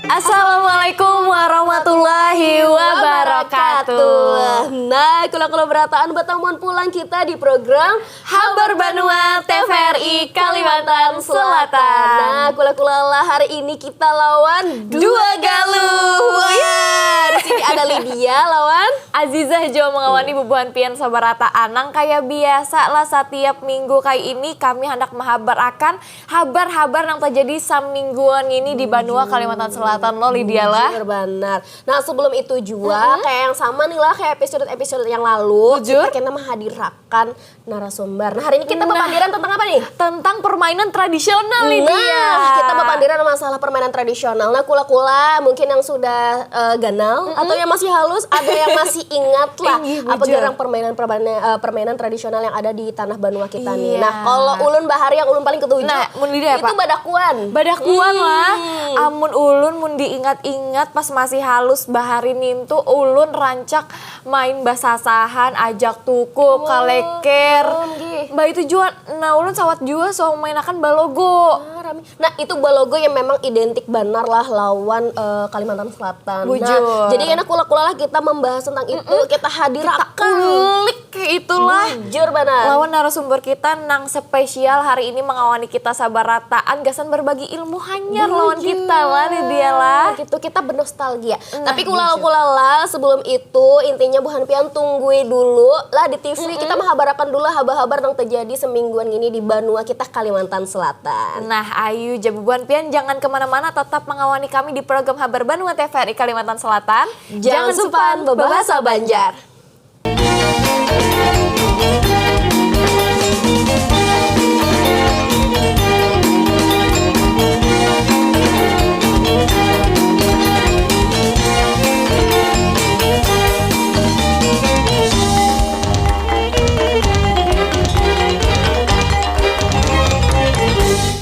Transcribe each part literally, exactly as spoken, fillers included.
Assalamualaikum warahmatullahi wabarakatuh. Nah, kula-kula berataan batamuan pulang kita di program Habar Banua T V R I Kalimantan Selatan. Nah, kula-kula lah hari ini kita lawan dua galuh. Wah, di sini ada Lydia lawan Azizah jua mengawani bubuhan pian sabarataan. Nang kaya biasa lah, satiap minggu kaya ini kami handak mahabar akan habar-habar nang terjadi samingguan ini di banua Kalimantan Selatan lo, Lydia lah. Bujur banar. Nah, sebelum itu jua, kayak yang sama nih lah, kayak episode-episode yang lalu, kita kena menghadirkan narasumber. Nah, hari ini kita bapandiran tentang apa nih? Tentang permainan tradisional, Lydia. Nah, kita bapandiran masalah permainan tradisional. Nah, kula-kula mungkin yang sudah eh, ganal atau yang masih halus, ada yang masih ingat lah apa garang permainan, permainan eh, permainan tradisional yang ada di tanah banua kita nih. Nah, kalau ulun bahari yang ulun paling ketuju Nah, mun Lydia itu apa? Badakuan. Badakuan lah. Amun ulun mun diingat-ingat pas masih halus bahari nintu, ulun rancak main basasahan, ajak tuku, kaleker. Mbah itu jua, nah, ulun sawat jua so mainakan balogo. Ah, rami. Nah, itu balogo yang memang identik banar lah lawan eh, Kalimantan Selatan. Bujur. Nah, jadi kena kula-kula lah kita membahas tentang itu, kita hadirakan. Ulik kayak itulah. Bujur banar. Lawan narasumber kita nang spesial hari ini mengawani kita sabarataan gasan berbagi ilmu hanyar lawan kita lah, Lydia lah. Gitu, kita bernostalgia. Tapi kula-kula lah, sebelum itu, intinya buhan pian tunggui dulu lah di T V, kita menghabarakan dulu habar-habar yang terjadi semingguan ini di banua kita Kalimantan Selatan. Nah, ayu ja bubuhan pian jangan kemana-mana, tetap mengawani kami di program Habar Banua T V R I Kalimantan Selatan. Jangan supan bebahasa Banjar.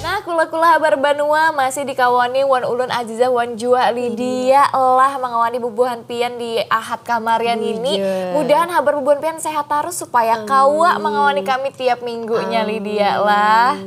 Nah, kula-kula habar banua masih dikawani wan ulun Azizah wan jua Lydia lah mengawani bubuhan pian di Ahad kamarian ini. Mudahan habar bubuhan pian sehat tarus supaya kawa mengawani kami tiap minggunya, Lydia lah.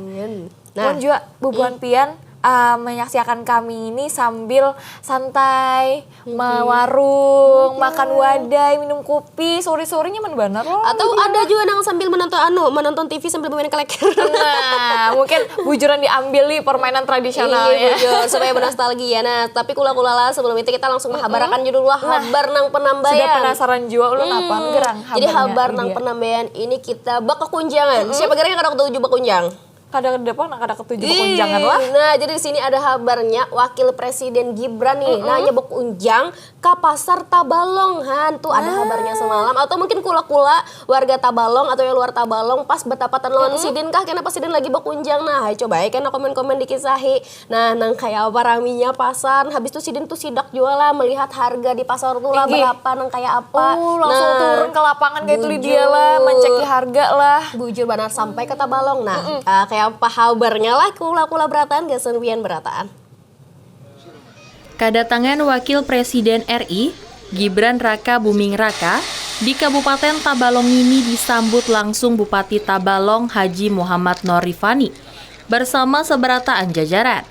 Nah, wan jua bubuhan pian ah, menyaksiakan kami ini sambil santai, mawarung, makan wadai, minum kopi, sore-sore nyaman banar loh. Atau ada jua nang sambil menonton anu, menonton T V sambil bermain kaleker. Nah, mungkin bujuran diambil nih permainan tradisionalnya. Iya, bujur, supaya bernostalgia. Nah, tapi kula-kula lah, sebelum itu kita langsung menghabarakan judul lah, habar nang penambayan. Sudah penasaran jua ulun apa gerang. Jadi habar nang penambayan ini kita bakakunjangan. Siapa gerang yang kada ketuju bakunjang? Kada depan, kada ketuju bakunjangan lah. Nah, jadi di sini ada habarnya Wakil Presiden Gibran nih, nanya bakunjang ke pasar Tabalong han. Tuh ada habarnya semalam. Atau mungkin kula-kula warga Tabalong atau yang luar Tabalong pas bertapatan lawan sidin kah, kenapa sidin lagi bakunjang. Nah, hai coba ya kena komen-komen dikisahi. Nah, nang kayak apa raminya pasar. Habis itu sidin tuh sidak jua lah melihat harga di pasar tuh lah berapa, nang kayak apa. Oh, langsung turun ke lapangan kayak itu, Lydia lah, menceki harga lah. Bujur banar sampai ke Tabalong. Nah, ah, kayak apa habarnya lah kula-kula berataan gasan pian berataan. Kadatangan Wakil Presiden R I, Gibran Raka Buming Raka, di Kabupaten Tabalong ini disambut langsung Bupati Tabalong Haji Muhammad Norifani bersama seberataan jajaran.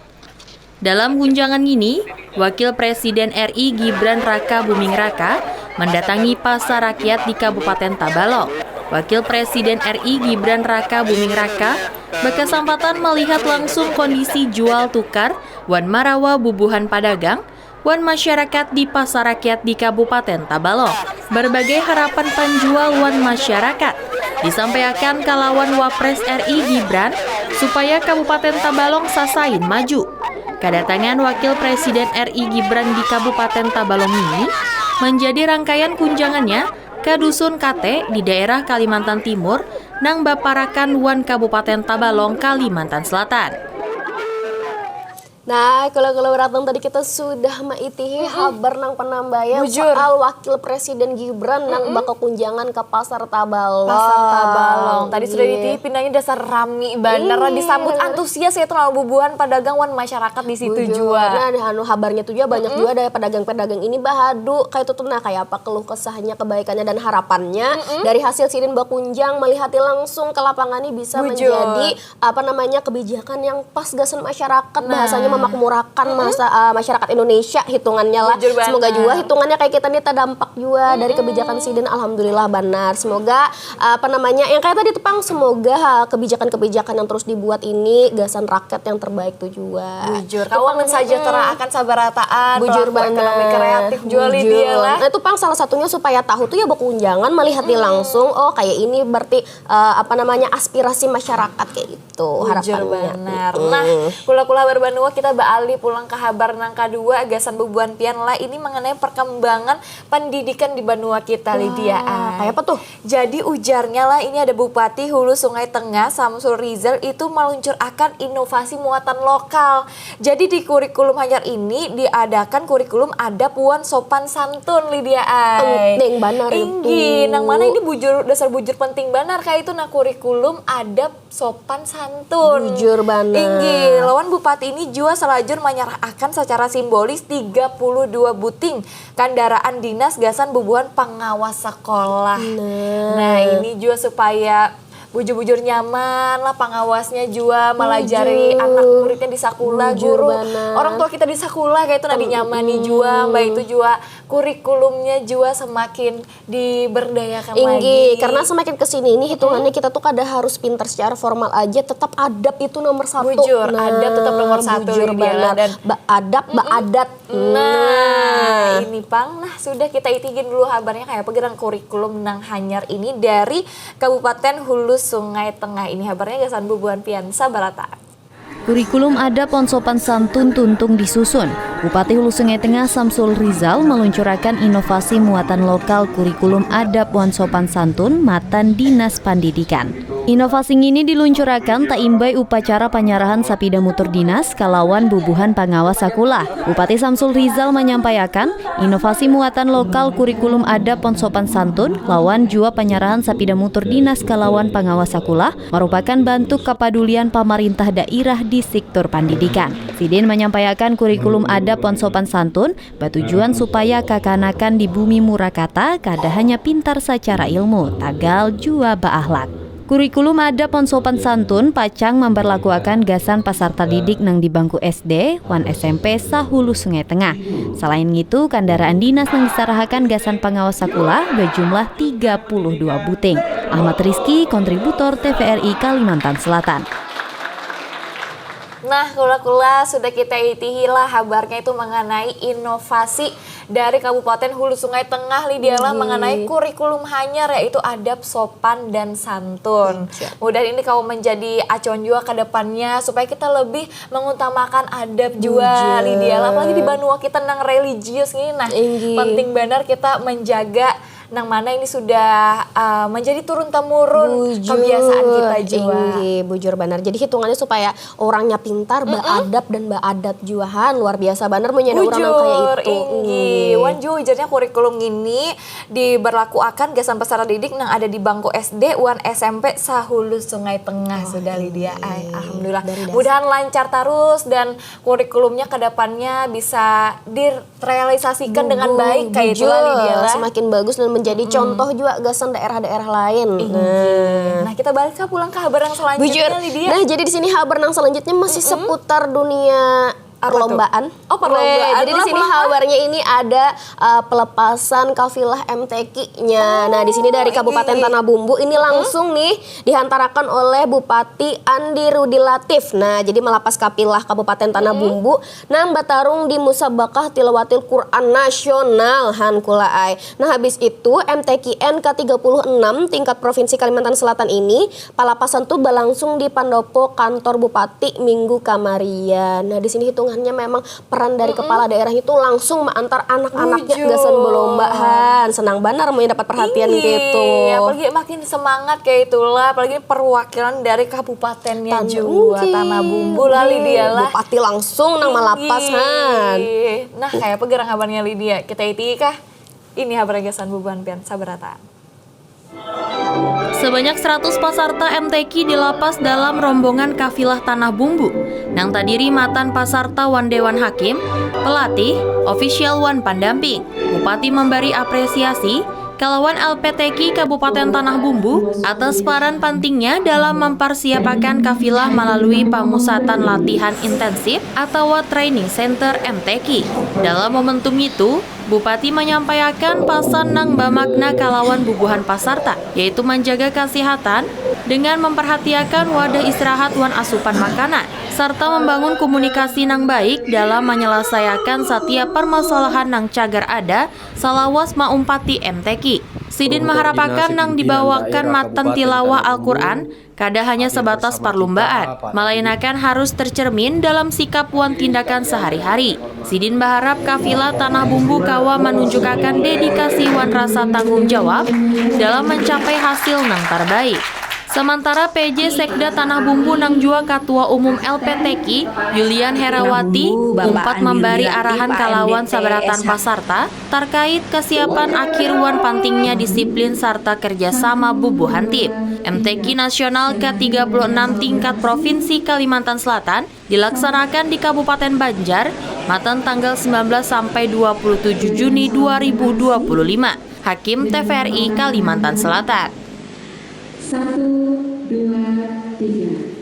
Dalam kunjangan ngini, Wakil Presiden R I Gibran Raka Buming Raka mendatangi Pasar Rakyat di Kabupaten Tabalong. Wakil Presiden R I Gibran Raka Buming Raka bakasampatan malihat langsung kondisi jual tukar wan marawa bubuhan padagang wan masyarakat di Pasar Rakyat di Kabupaten Tabalong. Barbagai harapan panjual wan masyarakat disampaiakan kalawan Wapres R I Gibran supaya Kabupaten Tabalong sasain maju. Kadatangan Wakil Presiden R I Gibran di Kabupaten Tabalong ini manjadi rangkaian kunjangannya ka Dusun Kate di daerah Kalimantan Timur nang baparakan wan Kabupaten Tabalong, Kalimantan Selatan. Nah, kula-kula berataan tadi kita sudah maitihi habar nang penambayan soal Wakil Presiden Gibran nang bakakunjangan ke Pasar Tabalong. Pasar Tabalong. Tadi sudah diitihi, pinanya dasar rami banar lah, disambut antusias ya terlalu bubuhan padagang wan masyarakat di situ jua. Nah, anu habarnya tuh jua banyak jua dari pedagang-pedagang ini bahadu kayak itu tuh, nah, kayak apa keluh kesahnya, kebaikannya dan harapannya dari hasil sidin bakunjang, melihati langsung ke lapangan ini bisa menjadi apa namanya kebijakan yang pas gasan masyarakat, bahasanya memakmurakan masa, eh, masyarakat Indonesia hitungannya lah. Bujur banar. Semoga juga hitungannya kayak kita nih terdampak juga dari kebijakan sidin. Alhamdulillah banar. Semoga, eh, apa namanya, yang kayak tadi tuh pang, semoga, ha, kebijakan-kebijakan yang terus dibuat ini gasan rakyat yang terbaik tuh juga. Bujur, kawan mensejahterakan sabarataan, Bujur pelaku ekonomi banar. Kreatif juga Bujur. Lydia lah. Nah, itu pang salah satunya supaya tahu tuh ya berkunjangan, melihat di langsung, oh kayak ini berarti, eh, apa namanya, aspirasi masyarakat kayak gitu. Bujur Harapannya. Banar. Nah, kula-kula habar banua, kita beralih pulang ke habar nang kedua, gasan bubuhan pian lah, ini mengenai perkembangan pendidikan di banua kita, Lydia. Wah, kayak apa tuh? Jadi ujarnya lah, ini ada Bupati Hulu Sungai Tengah Samsul Rizal itu meluncurakan inovasi muatan lokal. Jadi di kurikulum hanyar ini diadakan kurikulum adab wan sopan santun, Lydia ai. Penting banar itu. Inggih, nang mana ini bujur, dasar bujur penting banar kayak itu, nah, kurikulum adab sopan santun. Bujur banar. Inggih, lawan Bupati ini jua salajur manyarahakan secara simbolis tiga puluh dua buting kandaraan dinas gasan bubuhan pangawas sekolah. Nah, ini jua supaya bujur-bujur nyaman lah pangawasnya jua melajari anak muridnya di sekolah, Bujur guru, banar. Orang tua kita di sekolah kayak itu, nah, dinyamani jua, mbak itu jua kurikulumnya jua semakin diberdayakan Inggih, lagi. Karena semakin kesini ini hitungannya kita tuh kada harus pintar secara formal aja, tetap adab itu nomor satu. Bujur, Nah, adab tetap nomor satu, bujur Lydia, banar. dan Beadab, beadat. Nah, ini pang, nah, sudah kita itigin dulu habarnya kayak apa gerang kurikulum nang hanyar ini dari Kabupaten Hulu Sungai Tengah. Ini habarnya gasan bubuhan pian sabarataan. Kurikulum adab wan sopan santun tuntung disusun. Bupati Hulu Sungai Tengah Samsul Rizal meluncurakan inovasi muatan lokal kurikulum adab wan sopan santun matan Dinas Pandidikan. Inovasi ngini diluncurakan taimbai upacara panyarahan sapida mutur dinas kalawan bubuhan pangawas sakulah. Bupati Samsul Rizal manyampaiakan, inovasi muatan lokal kurikulum adab wan sopan santun lawan jua panyarahan sapida mutur dinas kalawan pangawas sakulah marupakan bantuk kapadulian pamarintah dairah di sektor pandidikan. Sidin manyampaiakan kurikulum adab wan sopan santun batujuan supaya kakanakan di bumi murakata kada hanya pintar sacara ilmu, tagal jua baahlak. Kurikulum adab wan sopan santun pacang mambarlakuakan gasan pasarta didik nang di bangku S D wan S M P sahulu Sungai Tengah. Salain ngitu, kandaraan dinas nang disarahakan gasan pangawas sakulah bajumlah tiga puluh dua buting. Ahmad Rizky, kontributor T V R I Kalimantan Selatan. Nah, kula-kula sudah kita itihi lah habarnya itu mengenai inovasi dari Kabupaten Hulu Sungai Tengah, Lydia lah, mengenai kurikulum hanyar, yaitu adab sopan dan santun. Mudah ini kawa menjadi acuan jua ke depannya supaya kita lebih mengutamakan adab jua, Lydia lah. Apalagi di banua kita nang religius ini, nah, Inggih. Penting banar kita menjaga nang mana ini sudah uh, menjadi turun temurun kebiasaan kita jua. Inggih, bujur banar. Jadi hitungannya supaya orangnya pintar, beadab dan beadat jua, han. Luar biasa banar munnya ada orang nang kaya Bujur, itu. Inggih. Wan jua ujarnya kurikulum ngini diberlakuakan gasan peserta didik nang ada di bangku S D wan S M P sahulu Sungai Tengah sudah, Lydia. Ai, alhamdulillah. Mudahan lancar terus dan kurikulumnya ke depannya bisa direalisasikan dengan baik kayak itulah, Lydia lah. Semakin bagus dan menjadi contoh juga gasan daerah-daerah lain. Inggih. Nah, kita balik ke pulang ke habar yang selanjutnya, Bujur. Lydia. Nah, jadi di sini habar yang selanjutnya masih seputar dunia Apa tuh? perlombaan. Oh, perlombaan. Weh, jadi di Lah, sini pulang, habarnya ini ada uh, pelepasan kafilah M T Q-nya. Nah, di sini dari Kabupaten Tanah Bumbu ini langsung nih dihantarakan oleh Bupati Andi Rudi Latif. Nah, jadi melepas kafilah Kabupaten Tanah Bumbu nang bertarung di musabakah tilawatil Quran nasional, han kula ai. Nah, habis itu M T Q N ke tiga puluh enam tingkat Provinsi Kalimantan Selatan ini palapasan tuh berlangsung di pandopo kantor bupati minggu kamarian. Nah, di sini hitungannya memang peran dari kepala daerah itu langsung mengantar anak-anaknya Bujur. gasan berlombaan. Senang banar mun dapat perhatian Iya, gitu. Apalagi makin semangat kayak itulah, apalagi perwakilan dari kabupatennya Tan- juga, Inggih. Tanah Bumbu lah, Lydia lah. Bupati langsung nang malapas, Inggih. han. Nah, kayak apa gerang habarnya, Lydia? Kita iti kah? Ini habar gasan bubuhan pian sabarataan. Sebanyak seratus pasarta M T Q dilapas dalam rombongan kafilah Tanah Bumbu, nang tadiri matan pasarta wan dewan hakim, pelatih, ofisial wan pandamping. Bupati memberi apresiasi kalawan L P T Q Kabupaten Tanah Bumbu atas paran pantingnya dalam mamparsiapakan kafilah malalui pamusatan latihan intensif atawa training center M T Q. Dalam momentum itu, Bupati manyampaiakan pasan nang bamakna kalawan bubuhan pasarta, yaitu manjaga kasihatan dengan mamparhatiakan wadah istirahat wan asupan makanan, sarta mambangun komunikasi nang baik dalam manyalasaiakan satiap parmasalahan nang cagar ada salawas maumpati M T Q. Sidin maharapakan nang dibawakan matan tilawah Al-Quran kada hanya sabatas parlumbaan, malainakan harus tercermin dalam sikap wan tindakan sahari-hari. Sidin baharap kafilah Tanah Bumbu kawa manunjukakan dedikasi wan rasa tanggung jawab dalam mancapai hasil nang tarbaik. Samantara P J Sekda Tanah Bumbu nang jua Katua Umum L P T Q, Yulian Herawati, umpat mambari arahan kalawan sabarataan pasarta, tarkait kasiapan akhir wan pantingnya disiplin sarta kerjasama bubuhan tim. M T Q Nasional ke tiga puluh enam tingkat Provinsi Kalimantan Selatan dilaksanakan di Kabupaten Banjar, matan tanggal sembilan belas sampai dua puluh tujuh Juni dua ribu dua puluh lima. Hakim T V R I Kalimantan Selatan. Satu, dua, tiga.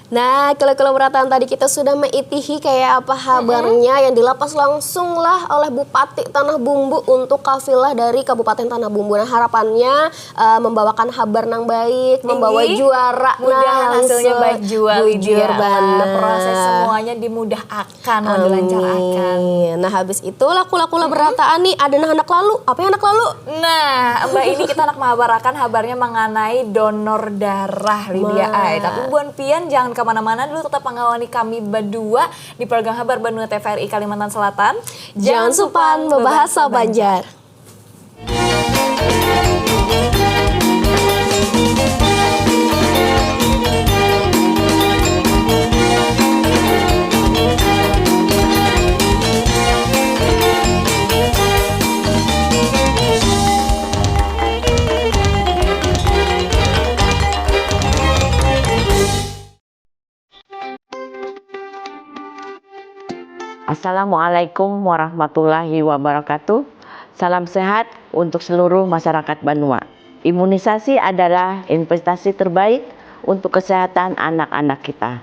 Nah, kalau-kalau berataan tadi kita sudah meitihi kayak apa habarnya yang dilapas langsung lah oleh Bupati Tanah Bumbu untuk kafilah dari Kabupaten Tanah Bumbu. Nah, harapannya eh, membawakan habar nang baik, membawa juara. Mudahan nah, hasilnya baik jua, bujur Lydia. Proses semuanya dimudahkan. Kan, amin. Dilancarakan. Nah, habis itu laku-laku lah berataan nih, ada nah anak lalu. Apa yang anak lalu? Nah, mbak ini kita nak mengabarakan habarnya mengenai donor darah, Lydia ai. Tapi buan pian jangan kemana-mana dulu, tetap mengawani kami berdua di program Habar Banua T V R I Kalimantan Selatan. Jangan supan bebahasa Banjar. Assalamualaikum warahmatullahi wabarakatuh. Salam sehat untuk seluruh masyarakat banua. Imunisasi adalah investasi terbaik untuk kesehatan anak-anak kita.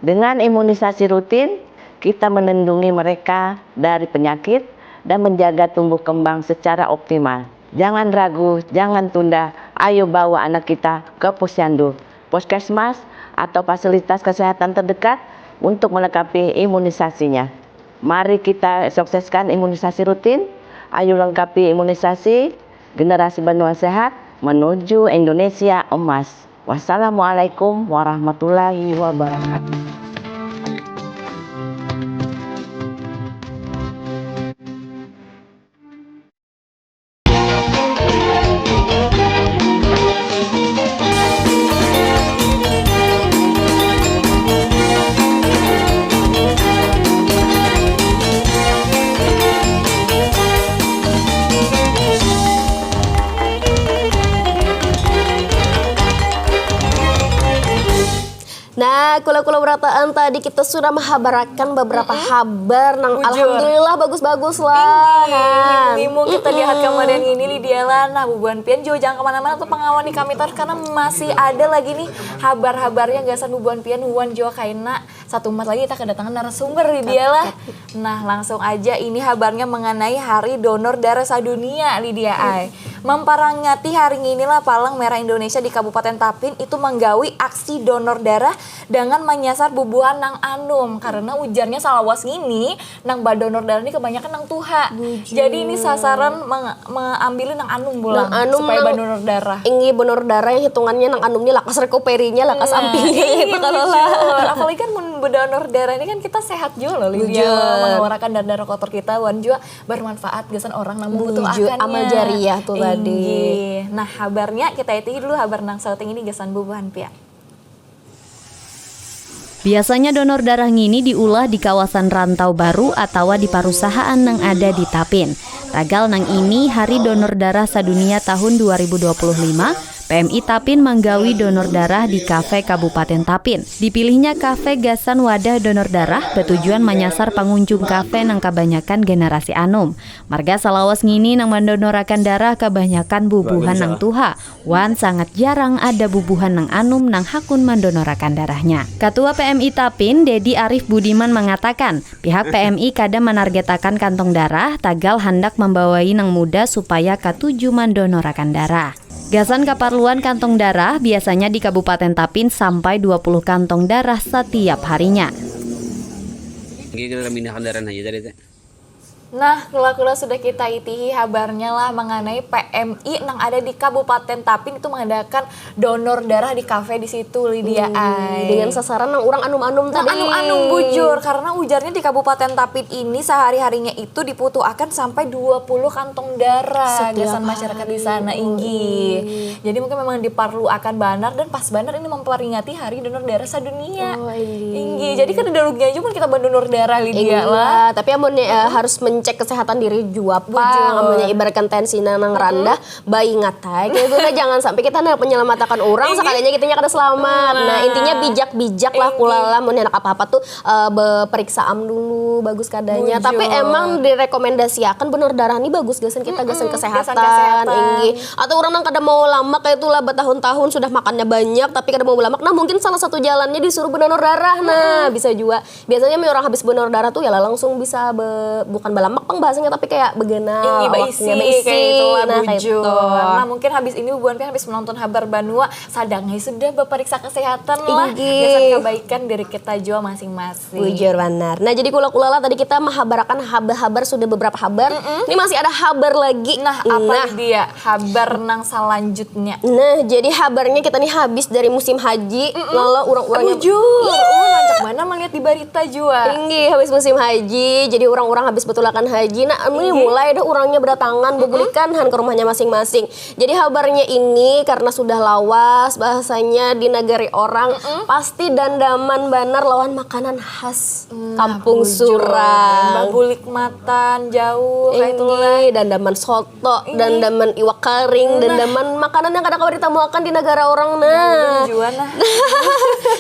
Dengan imunisasi rutin, kita melindungi mereka dari penyakit dan menjaga tumbuh kembang secara optimal. Jangan ragu, jangan tunda, ayo bawa anak kita ke posyandu, puskesmas, atau fasilitas kesehatan terdekat untuk melengkapi imunisasinya. Mari kita sukseskan imunisasi rutin, ayo lengkapi imunisasi, generasi banua sehat menuju Indonesia emas. Wassalamualaikum warahmatullahi wabarakatuh. Nah, kula-kula berataan tadi kita sudah mahabarakan beberapa habar nang alhamdulillah bagus-bagus lah. Inggih, mimung-mimung kita lihat kamarian ini, Lydia lah. Nah, bubuhan pian jua jangan kemana-mana tuh, pengawani kami terus karena masih ada lagi nih habar-habarnya gasan bubuhan pian, wan jua kaina satu umat lagi kita kedatangan narasumber, Lydia lah. Nah, langsung aja, ini habarnya mengenai Hari Donor Darah Sadunia, Lydia ai. Memperingati hari ngini lah, Palang Merah Indonesia di Kabupaten Tapin itu menggawi aksi donor darah dengan menyasar bubuhan nang anum, karena ujarnya salawas ngini nang badonor darah ini kebanyakan nang tuha. Jadi ini sasaran meng- meambil nang anum pulang supaya badonor darah. Inggih, donor darah yang hitungannya nang anum ni lakas recovery-nya, lakas ampih. Nah, iya, bujur. Apalagi kan mun bedonor darah ini kan kita sehat jua loh, Lydia, mengeluarkan darah-darah kotor kita, wan jua bermanfaat gasan orang nang membutuhkan. Amal jariah tuh tadi. Inggih. Nah, habarnya kita itihi dulu habar nang sauting ini gasan bubuhan pian. Biasanya donor darah ngini diulah di kawasan rantau baru atawa di parusahaan nang ada di Tapin. Tagal nang ini Hari Donor Darah Sadunia tahun dua ribu dua puluh lima P M I Tapin manggawi donor darah di kafe Kabupaten Tapin. Dipilihnya kafe gasan wadah donor darah batujuan manyasar pangunjung kafe nang kabanyakan generasi anum. Marga salawas ngini nang mandonorakan darah kabanyakan bubuhan nang tuha, wan sangat jarang ada bubuhan nang anum nang hakun mandonorakan darahnya. Katua P M I Tapin, Dedi Arif Budiman mangatakan, pihak P M I kada manargetakan kantong darah, tagal handak mambawai nang muda supaya katuju mandonorakan darah. Gasan kaparluan kantong darah, biasanya di Kabupaten Tapin sampai dua puluh kantong darah satiap harinya. Ini kita mindah kendaraan aja tadi teh. Nah, kula-kula sudah kita itihi habarnya lah mengenai P M I nang ada di Kabupaten Tapin itu mengadakan donor darah di kafe di situ, Lydia. Ai. Dengan sasaran nang urang anum-anum Nah, tadi. Anum-anum bujur karena ujarnya di Kabupaten Tapin ini sehari-harinya itu diputuhakan sampai dua puluh kantong darah Setiap gasan masyarakat di hari. Sana, inggih. Jadi mungkin memang diparluakan banar dan pas banar ini memperingati Hari Donor Darah Sedunia. Oh, inggih. Inggih. Jadi kan ada ruginya juga kita berdonor darah, Lydia Iya, lah. tapi amunnya eh, harus mencek kesehatan diri jua pang. Bujur. Amunnya ibaratkan tensi nang randah, baingat aja gitu lah, jangan sampai kita hendak menyelamatkan orang, sekalinya kitanya kada selamat. Nah, intinya bijak-bijak lah, Inggih. Kula lah, mun handak apa-apa tuh eh, beperiksa am dulu, bagus kadanya. Bujur. Tapi emang direkomendasiakan donor darah nih bagus gasan kita, gasan kesehatan, kesehatan. Inggih. Atau orang nang kada mau lamak kayak itulah, bertahun-tahun sudah makannya banyak tapi kada mau balamak. Nah, mungkin salah satu jalannya disuruh berdonor darah. Nah, bisa juga. Biasanya mun orang habis berdonor darah tuh ya lah langsung bisa be- bukan balamak pang bahasanya, tapi kayak begenah Inggih, awaknya, baisi, baisi. Kayak itulah, Nah, kayak bujur. itu. Nah, mungkin habis ini bubuhan pian habis menonton habar banua, sadang ai sudah beperiksa kesehatan lah. Inggih. Gasan kebaikan diri kita jua masing-masing. Bujur banar. Nah, jadi kula-kula lah, tadi kita menghabarakan habar-habar, sudah beberapa habar. Ini masih ada habar lagi. Nah, apa dia habar nang selanjutnya? Nah, jadi habarnya kita nih habis dari musim haji. Lalu orang-orang yang Bujur, oh, rancak mana melihat di berita jua. Tinggi habis musim haji, jadi orang-orang habis betulakan haji. Nah, ini mulai dah orangnya berdatangan, bebulikan han ke rumahnya masing-masing. Jadi habarnya ini karena sudah lawas bahasanya di nagari orang, pasti dandaman banar lawan makanan khas kampung surang. Babulik matan jauh kayak itulah. Ini dandaman soto, dandaman iwak karing, dandaman makanan yang kada kawa ditamuakan di negara orang nah. Jua nah.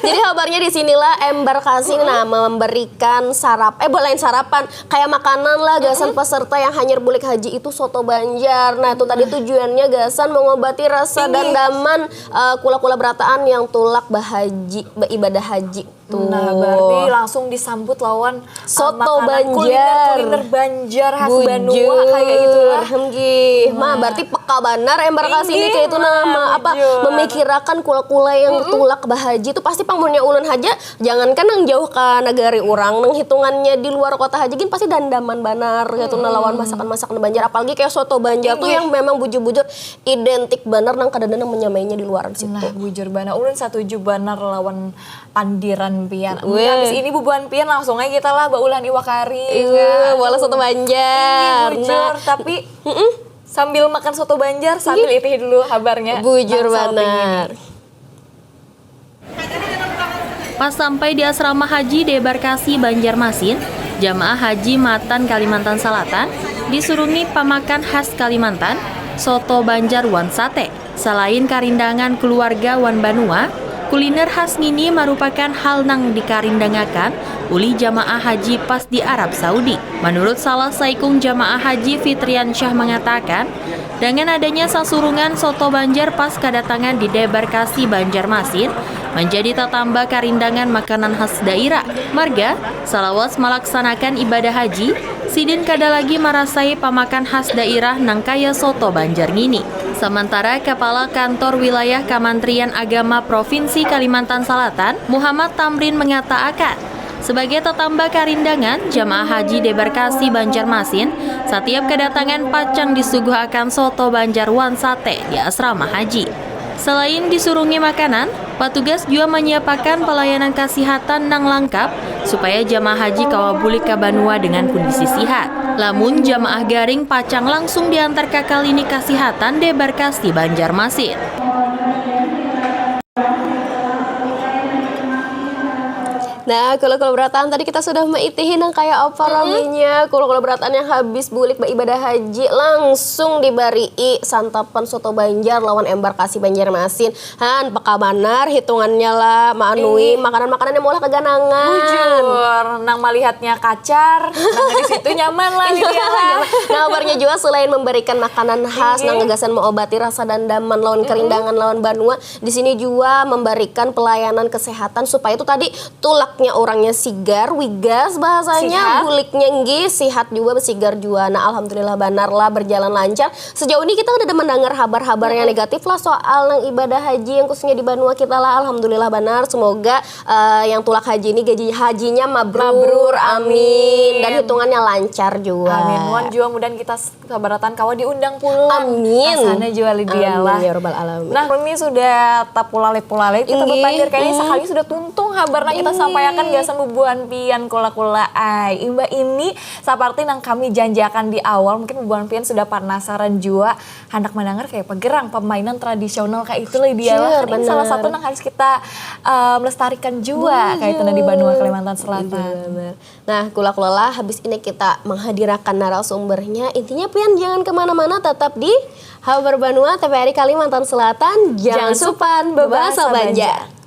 Jadi habarnya di sinilah embarkasi nah memberikan sarap eh bukan lain sarapan, kayak makanan lah gasan peserta yang hanyar bulik haji itu soto Banjar. Nah, itu tadi tujuannya gasan mengobati rasa dandaman eh, kula-kula berataan yang tulak bahaji, beribadah haji. Tuh. Nah, berarti langsung disambut lawan uh, Soto makanan Banjar. Kuliner, kuliner Banjar khas Banua kayak gitu lah. Nggih. Mah berarti peka banar embarkasi ini Inggih, kayak itu nah, mah, mah, apa bujur. Memikirakan kula-kula yang tulak bahaji itu pasti pang munnya ulun haja, jangankan nang jauh ke negari orang, nang hitungannya di luar kota haja gin pasti dandaman banar gitu nah lawan masakan-masakan Banjar, apalagi kayak soto Banjar tuh yang memang bujur-bujur identik banar nang kada ada nang menyamainya di luar situ. Nah, bujur banar. Ulun satuju banar lawan pandiran pian. Weh. Habis ini bubuhan pian langsung aja kita lah baulah iwak kari. Iya, walau soto Banjar. Bujur, tapi sambil makan soto Banjar sambil itih dulu habarnya. Bujur Bangsal banar. Pas sampai di asrama haji Debarkasi Banjarmasin, jamaah haji matan Kalimantan Salatan disurungi pamakan khas Kalimantan, soto Banjar wan sate. Salain karindangan keluarga wan banua, kuliner khas ngini marupakan hal nang dikarindangakan ulih jamaah haji pas di Arab Saudi. Menurut salah saikung jamaah haji Fitriansyah mengatakan, dengan adanya sasurungan soto Banjar pas kadatangan di Debarkasi Banjarmasin, menjadi tatamba karindangan makanan khas dairah. Marga, salawas malaksanakan ibadah haji, sidin kada lagi marasai pamakan khas dairah nang kaya soto Banjar ngini. Samantara Kapala Kantor Wilayah Kamantrian Agama Provinsi Kalimantan Salatan, Muhammad Tamrin mengataakan, sebagai tatamba karindangan, jamaah haji Debarkasi Banjarmasin satiap kadatangan pacang disuguhakan soto Banjar wan sate di asrama haji. Selain disurungi makanan, patugas jua manyiapakan pelayanan kasihatan nang langkap supaya jamaah haji kawa bulik ka banua dengan kondisi sihat. Lamun jamaah garing pacang langsung diantar ka kalinik kasihatan Debarkasi Banjarmasin. Nah, kula-kula berataan tadi kita sudah maitihi nang kaya apa raminya kula-kula berataan yang habis bulik baibadah haji, langsung dibarii santapan soto Banjar lawan embarkasi Banjarmasin. Han, peka banar hitungannya lah maanui makanan-makanan yang maulah kaganangan. Bujur, nang malihatnya kacar, nang di situ nyaman lah Lydia lah. Nah, kabarnya jua selain memberikan makanan khas nang gasan maobati rasa dandaman lawan kerindangan lawan banua, di sini jua memberikan pelayanan kesehatan supaya itu tadi tulaknya orangnya sigar, wigas bahasanya, Sihat. Buliknya nggih sihat jua, sigar jua. Nah, alhamdulillah banar lah berjalan lancar. Sejauh ini kita kada ada mendengar habar-habar yang negatif lah soal nang ibadah haji yang khususnya di banua kita lah. Alhamdulillah banar. Semoga eh, yang tulak haji ini gaji hajinya mabrur. Mabrur, Amin. amin. Dan hitungannya lancar jua. Amin. Muan jua mudahan kita s- sabarataan kawa diundang pulang. Amin. Ka sana jua Lydia Amin, lah. Ya Rabbal Alamin. Nah, ini sudah tapulalip-pulalip kita Inggih. bapandir kayaknya Mm. Sakali sudah tuntung habarnya kita sampaiakan gasan bubuhan pian kula-kula ai. Imbah ini saparti nang kami janjiakan di awal, mungkin bubuhan pian sudah panasaran jua handak mandangar kaya apa gerang pamainan tradisional kaya itu Lydia lah. Sure, Kan ini salah benar. Satu nang harus kita eh, melestarikan jua kaya itu nah di banua Kalimantan Selatan. Benar. Nah, kula-kula lah, habis ini kita menghadirakan narasumbernya. Intinya pian jangan kemana-mana, tetap di Habar Banua T V R I Kalimantan Selatan. Jangan Jangan sup- supan bebahasa bebahasa Banjar. Banjar.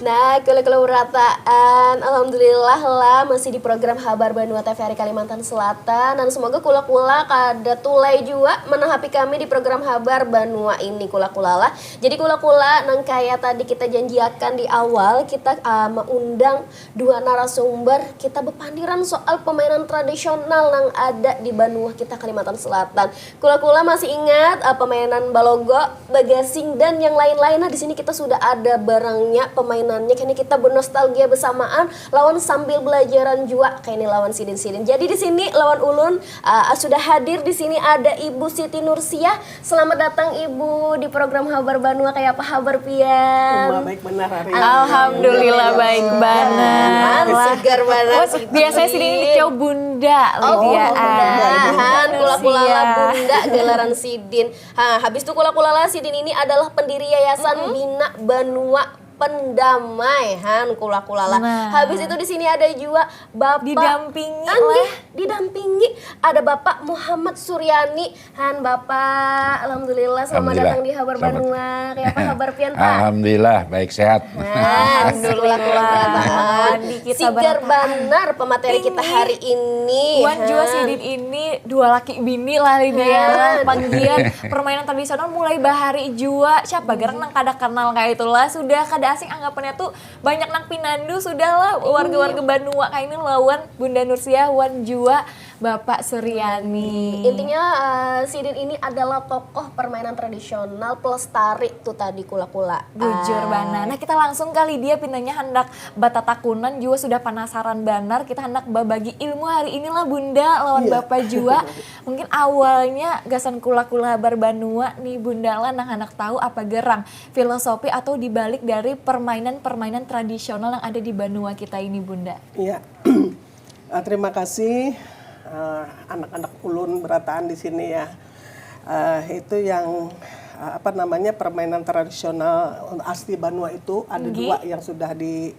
Nah, kula-kula berataan, alhamdulillah lah masih di program Habar Banua T V R I Kalimantan Selatan. Dan semoga kula-kula kada tulai jua menahapi kami di program Habar Banua ini kula-kula lah. Jadi kula-kula nang kaya tadi kita janjiakan di awal, kita ah, meundang dua narasumber, kita bepandiran soal pemainan tradisional nang ada di banua kita Kalimantan Selatan. Kula-kula masih ingat eh, pemainan balogo, bagasing dan yang lain-lain. Nah, di sini kita sudah ada barangnya, pemainannya. Kini kita bernostalgia bersamaan lawan sambil belajaran jua kini lawan sidin-sidin. Jadi di sini lawan ulun eh, sudah hadir di sini ada Ibu Siti Nursiah. Selamat datang Ibu di program Habar Banua. Kaya apa habar pian? Baik benar hari. Alhamdulillah baik banar. Segar banar. Biasanya sidin ini dikira bunda Oh, Lydia. bunda. Han, kula-kula lah Iya. Bunda gelaran sidin. Ha, habis itu kula-kula lah sidin ini adalah pendiri Yayasan Bina Banua Pendamai. Han, kula-kula lah. Nah. Habis itu di sini ada juga Bapak Didampingi Anggih, oleh didampingi ada Bapak Muhammad Suryani. Han, Bapak, alhamdulillah selamat Alhamdulillah. Datang di Habar Selamat. Banua. Kaya apa habar pian, Pak? Alhamdulillah, baik sehat. Nah, kula-kula berataan. Di kita Sigar berataan. Banar pemateri kita Tinggi. Hari ini. Wan jua Han. Sidin ini dua laki bini lah Lydia Han. lah. Panggian permainan tradisional mulai bahari jua. Siapa gerang nang kada kenal kaya itulah. Sudah kada asing anggapannya tuh banyak nang pinandu sudah lah warga-warga Banua kaya ini lawan Bunda Nursiah wan jua Bapak Suryani. Intinya eh, Sidin ini adalah tokoh permainan tradisional pelestari tuh tadi kula-kula. Bujur Ah. Banar. Nah, kita langsung kali dia pintanya handak batatakunan jua sudah panasaran banar. Kita handak babagi ilmu hari inilah Bunda lawan Bapak jua. Mungkin awalnya gasan kula-kula Habar Banua nih Bunda lah nang handak tahu apa gerang filosofi atau dibalik dari permainan-permainan tradisional yang ada di Banua kita ini Bunda. Iya. Ah, terima kasih eh, anak-anak ulun berataan di sini ya. Eh, itu yang eh, apa namanya permainan tradisional asli Banua itu ada Nggih. Dua yang sudah di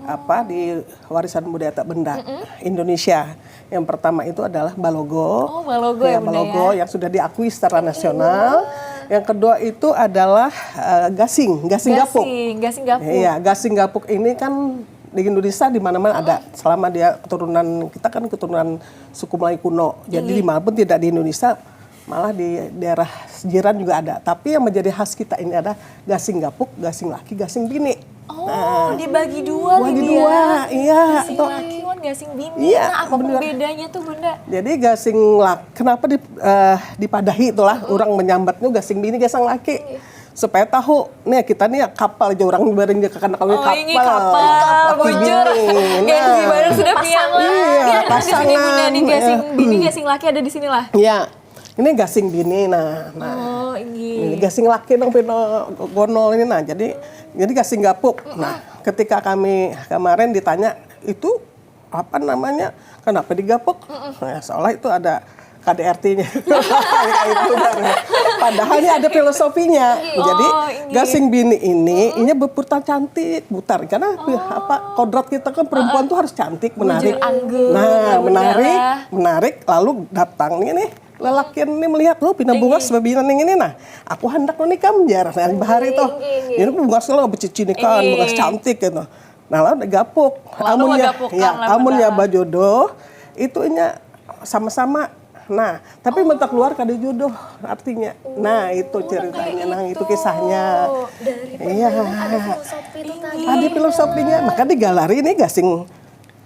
apa di warisan budaya tak benda Indonesia. Yang pertama itu adalah balogo. Oh, balogo ya, Bunda, Balogo ya. Yang sudah diakui secara nasional. Yang kedua itu adalah eh, gasing, gasing gapuk. Gasing, gasing gapuk. Iya, gasing gapuk ini kan di Indonesia di mana-mana ada. Selama dia keturunan kita kan keturunan suku Melayu kuno. Jadi Iya. Di mana pun tidak di Indonesia, malah di daerah jiran juga ada. Tapi yang menjadi khas kita ini ada gasing gapuk, gasing laki, gasing bini. Oh, dibagi dua Bagi nih dua, dia. Iya. Gasing laki wan gasing bini. Iya, Nah, apa pun bener. Bedanya tuh Bunda? Jadi gasing laki, kenapa di, eh, dipadahi itulah orang menyambatnya gasing bini, gasing laki. Supaya tahu, nih kita nih kapal aja orang bareng dia kakak Oh, ini kapal, bujur. Gengsi baru sudah piang lah. Iya, Ini ada di sini Bunda pasangan. nih gasing bini, gasing laki ada di sini lah. Iya, ini gasing bini, nah, nah. Oh, Ini gasing laki nang pina gonol ini nah. Jadi jadi gasing gapuk. Nah, ketika kami kemarin ditanya itu apa namanya, kenapa digapuk? Nah, seolah itu ada K D R T-nya. Kayak itu, Bang. Padahal ini ada filosofinya. Jadi Oh, ini. Gasing bini ini, ini berputar cantik, putar karena apa kodrat kita kan perempuan tuh harus cantik, menarik. Bujur anggun, Nah, ya, menarik, bunda. Menarik lalu datang nih nih lelakian ini melihat loh pina bungas babinan yang ini nah aku hendak menikah jar nah bahari tuh ini bungas lo becicinikan bungas cantik gitu nah lalu gapuk Lalu amunnya gapukan ya lah, amunnya bunda. Bajodoh itu inya sama-sama nah tapi mentak keluar kada jodoh artinya nah itu ceritanya nah itu kisahnya Dari iya permainan ada filosofi itu tadi. ada filosofinya maka digalari ini gasing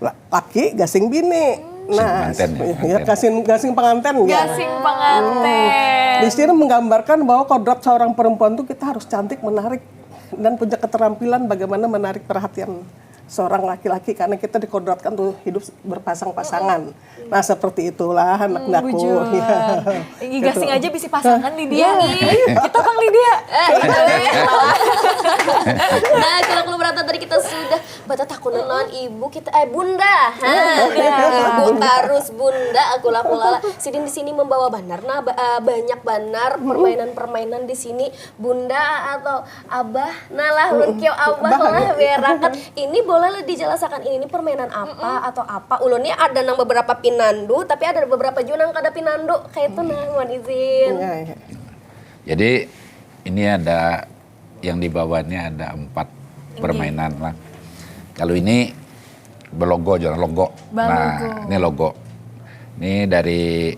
la- laki gasing bini nah pengantin, ya, ya, pengantin. gasing gasing pengantin ya Gasing pengantin. Di sini menggambarkan bahwa kodrat seorang perempuan tuh kita harus cantik, menarik, dan punya keterampilan bagaimana menarik perhatian seorang laki-laki karena kita dikodratkan tuh hidup berpasang-pasangan. Nah seperti itulah anak daku. Bujur. Ya. Ini gasing aja bisa pasangan nih dia. Kita bang nih dia. Nah, kalau kalau berata tadi kita sudah bata takunan lawan ibu kita eh bunda. Ha, ibu tarus bunda aku lah kulala. Sidin di sini membawa banar nah ba- eh, banyak banar permainan-permainan di sini bunda atau abah nah lah ulun kiau abah lah berakat ini boleh lah dijelasakan ini ini permainan apa atau apa ulun ni ada nang beberapa pinandu tapi ada beberapa juga nang kada pinandu kayak itu nah mohon izin. Ya, ya. Jadi ini ada yang di bawah ini ada empat permainan lah. Kalau ini berlogo jualan logo. Bang Nah, logo. Ini logo. Ini dari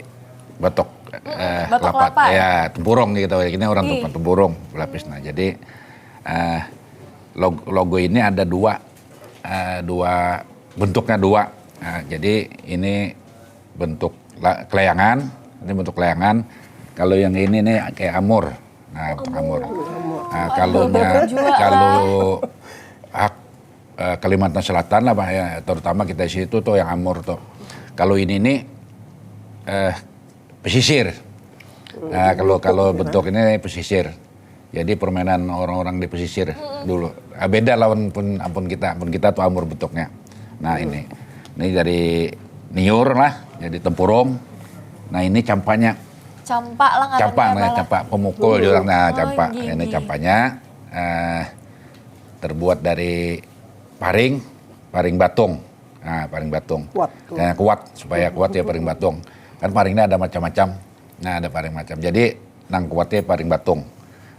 batok eh, batok kelapa. kelapa. Ya, tempurung gitu. Ini orang Ih. tempat tempurung pelapis. Nah, jadi eh, log- logo ini ada dua eh, dua bentuknya dua. Nah, jadi ini bentuk la- kelayangan, ini bentuk kelayangan. Kalau yang ini nih kayak amur. Nah, bentuk amur. Nah, kalau kalau hak eh, Kalimantan Selatan lah Pak, ya, terutama kita di situ tuh yang amur tuh. Kalau ini nih eh pesisir. Nah, kalau kalau bentuk ini pesisir. Jadi permainan orang-orang di pesisir dulu. Ah, beda lawan pun ampun kita, ampun kita tuh amur bentuknya. Nah, ini. Ini dari niur lah, jadi tempurung. Nah, ini campanya. Campak lah ngarannya Campak apa namanya, lah? campak pemukul juga nah Oh, campak. gini. Ini campanya eh terbuat dari paring, paring batung. Nah, paring batung. Kuat. Nah, kuat supaya kuat ya paring batung. Kan paringnya ada macam-macam. Nah, ada paring macam. Jadi nang kuatnya paring batung.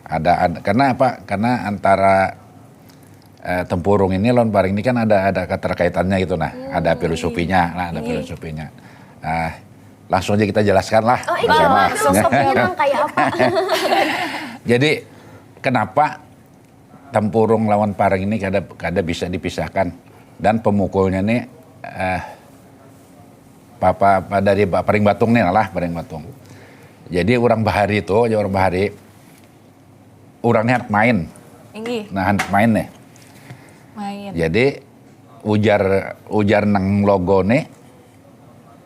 Ada, ada karena apa? Karena antara eh, tempurung ini lawan paring ini kan ada ada keterkaitannya gitu nah. Ada filosofinya, nah ada filosofinya. Nah, langsung aja kita jelaskan lah. Oh ini bersama. mah filosofinya nang kayak apa? Jadi kenapa tempurung lawan paring ini kada kada bisa dipisahkan dan pemukulnya nih eh apa, apa dari ba- paring batung nih lah paring batung. Jadi orang bahari tuh, aja orang bahari, orang nih anak main, Inggih, nah anak main nih. main. Jadi ujar ujar nang logo nih,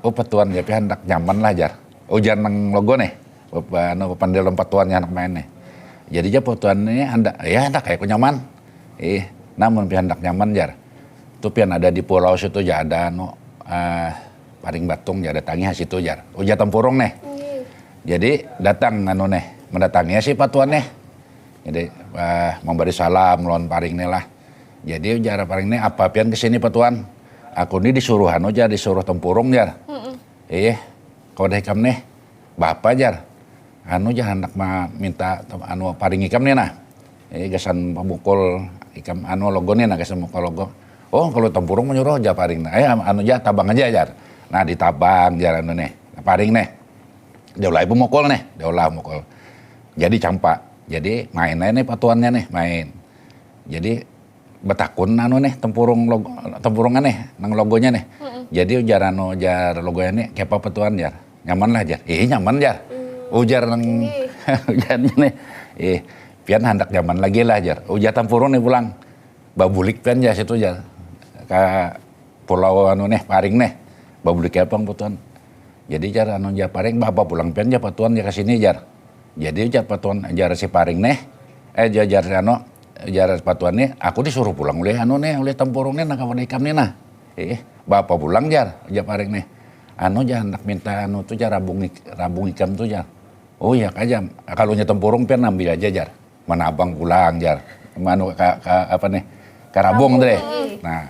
oh petuan ya pi handak nyaman lah jar. Ujar nang logo nih, apa- anu pandai lompat tuannya anak main nih. Jadi aja petuan ini handak ya handak kayak aku nyaman. Ih, namun pi handak nyaman jar. Tu pian ada di pulau situ aja ada anu eh, paring batung aja ada tangi situ jar. Ujar tempurung nih. Jadi datang anu nih, mendatangi si patuan nih. Jadi eh, memberi salam lawan paring nih lah. Jadi ujar paring nih apa pian kesini patuan? Aku ni disuruh anu jar, disuruh tempurung jar. Iya, kau dah ikam nih, bapa jar. Anu jar hendak ma- minta tem- anu paring ikam nih nah. Iya gasan pemukul ikam anu logo nih nah gasan pemukul logo. Oh kalau tempurung menyuruh aja paring nah. Eh anu aja tabang aja jar. Nah ditabang jar anu nih, paring nih. Dia ulai pemukul nih, dia ulah pemukul. Jadi campak. Jadi main aja nih patuannya nih, main. Jadi betakun anu nih tempurung logo, tempurungan nih nang logonya nih. Jadi ujar anu ujar logonya nih, "Kepa petuan jar?" "Nyaman lah jar." "Ih, nyaman jar." Ujar nang ujarnya nih. "Ih, pian handak nyaman lagi lah jar." Ujar tempurung nih pulang. "Babulik pian jar situ jar. Ka pulau anu nih paring nih." "Babulik apa petuan?" "Jadi jar anu jar paring bah apa pulang pian jar petuan jar ke sini jar." Jadi ujar patuan, ujar si Paring nih, eh, ujar, ujar si anu, ujar patuan nih, "Aku disuruh pulang oleh anu nih, oleh tempurung nih, nah, kawan ikam nih, nah." "Eh, bapa pulang?" jar, ujar Paring nih. "Anu, jar, handak minta anu tuh, jar, rabung ik-, rabung ikam tuh, jar." "Oh iya, kajam. Kalau nya tempurung, pian ambil aja, jar. Mana abang pulang, jar. Manu ka, ka apa nih? Ka rabung tuh deh." Nah,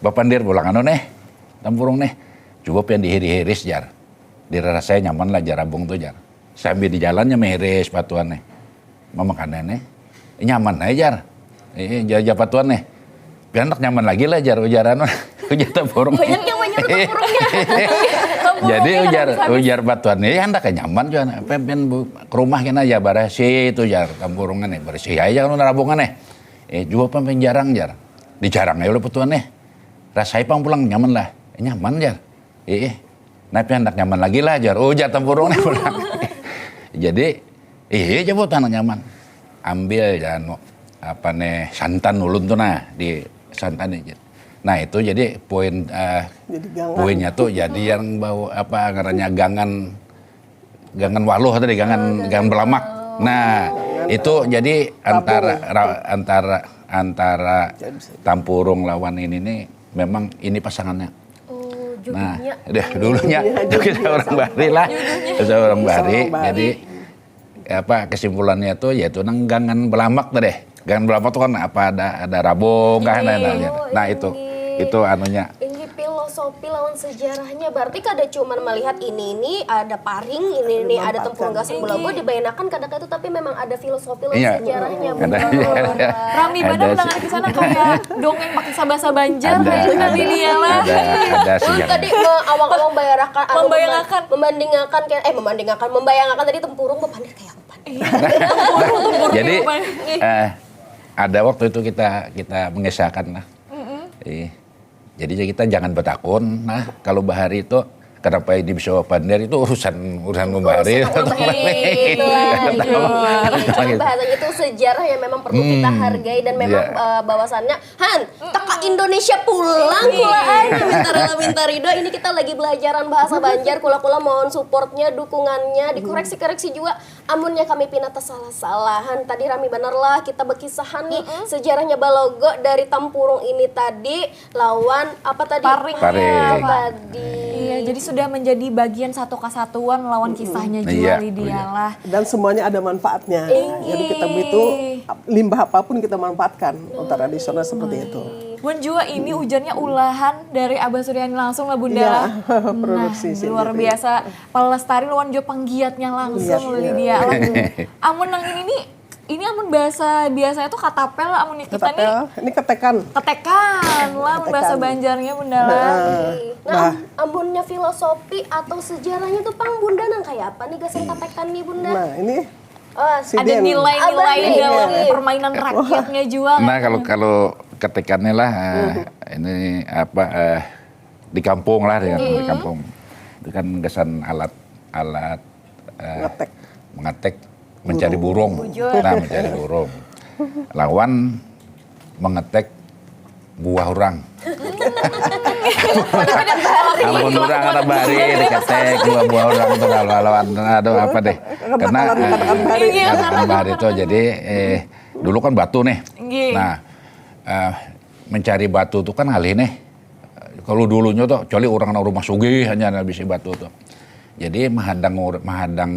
bapandir pulang anu nih, tempurung nih. "Coba pian dihiris-hiris, jar. Dirasa saya nyaman lah, jar, rabung tuh, jar." Sambil di jalannya mehiris patuan nih. Mamakan nih. "Nyaman aja, jar." "Eh, jar, jar patuan nih. Pian handak nyaman lagi lah, jar," ujar anu. Ujar tempurung. Banyak yang menyuruh tempurungnya. Jadi ujar, ujar patuan nih, "Ya, handak nyaman juga. Pian, pian bu-, ke rumah kena ya, barasih itu, jar, tempurungan nih. Barasih aja anu rabungan nih. Eh, coba pian jarang, jar." Dijarang aja oleh patuan nih. "Rasai pang pulang, nyaman lah." "Eh, nyaman, jar." "Eh, eh. Nah, pian handak nyaman lagi lah, jar." Oh, jar tempurung nih pulang. Jadi, "Iya, jar, patuan handak nyaman." Ambil, jar, anu, apa nih, santan ulun tuh, nah, di santan nih, jar. Nah, itu jadi poin, eh, Jadi gangan. Poinnya tuh jadi yang bau, apa, ngarannya, gangan, gangan waluh tadi, gangan, gangan belamak. Nah, itu jadi antara, ra-, antara, antara tempurung lawan ini nih, memang ini pasangannya. Oh, Nah, judulnya. Udah, dulunya kita orang Bahari lah. Kita orang Bahari. Orang Bahari. Jadi, apa, kesimpulannya tuh yaitu nang gangan belamak tuh deh. Gangan belamak tuh kan apa, ada, ada rabung kah, nah, nah, Oh, nah, itu. Inggih. Itu anunya. Inggih, filosofi lawan sejarahnya. Berarti kada cuma melihat ini, ini ada Paring, ini, ini ada tempurung gasan belagu, dibayanakan kada kayak itu, tapi memang ada filosofi lawan Iya. Sejarahnya. Ada. Betul. Rami banar Ada mendengar di sana kayak dongeng pakai bahasa Banjar Ada, kayak gitu, ada, Daniela. ada, ada Ulun sejarah. Tadi awang-awang bayarakan, anu, Membayangkan. Membandingakan kayak, eh, membandingakan, membayangkan tadi tempurung bapandir kayak apa? Jadi, eh, ada waktu itu kita, kita mengisahkan lah. Eh, jadi kita jangan betakun, nah, kalau bahari itu kenapa ini bisa bapandir itu urusan, urusan membahari. Urusan membahari. Cuman bahasanya itu sejarah yang memang perlu kita hargai dan memang, Iya. Eh, bahwasannya, han, teka Indonesia pulang, kulaan, minta rela minta ridho. Ini kita lagi belajaran bahasa Banjar, kula-kula mohon supportnya, dukungannya, dikoreksi-koreksi juga. Amunnya kami pina tesalah-salahan, tadi rami banar lah kita bekisahan nih sejarahnya balogo dari tempurung ini tadi lawan apa tadi? Paring. Paring. Tadi. Iya, jadi sudah menjadi bagian satu kesatuan lawan kisahnya juga, Iya, Lydia iya. Lah. Dan semuanya ada manfaatnya. Jadi kita itu limbah apapun kita manfaatkan, untuk tradisional seperti itu. Wan jua ini ujarnya ulahan dari Abah Suryani langsung lah, Bunda. Iya, Lah. Produksi Nah, sendiri. Luar biasa pelestari lawan jua penggiatnya langsung, Iya. Lydia. Lah. Amun nang ini nih, ini amun bahasa biasanya tuh katapel, amun kita nih Katapel, ini ketekan. Ketekan lah, amun bahasa Ketekan. Banjarnya, Bunda Lah. Nah, Nah, bah, am- amunnya filosofi atau sejarahnya tuh pang Bunda nang kayak apa nih gasan ketekan nih, Bunda? Nah, ini Oh, si Ada Den. nilai-nilai Abah nih. Dalam permainan rakyatnya juga. Nah, kalau, kalau ketekannya lah, eh, ini apa, eh, di kampung lah, di, di kampung. Itu kan gasan alat, alat, eh, Ngetek. Mengetek, mencari burung. Nah, mencari burung. Lawan mengetek buah orang. Ampun, orang ada bahari diketek buah-buah orang itu, lawan, aduh, apa deh. Karena, Katakan, katakan bahari. Katakan bahari itu, jadi, eh, dulu kan batu nih. Nggih. Nah, eh, mencari batu tuh kan ngalih nih. Kalau dulunya tuh, kecuali orang nang rumah sugih hanya nang bisi batu tuh. Jadi mahadang ur-, mahadang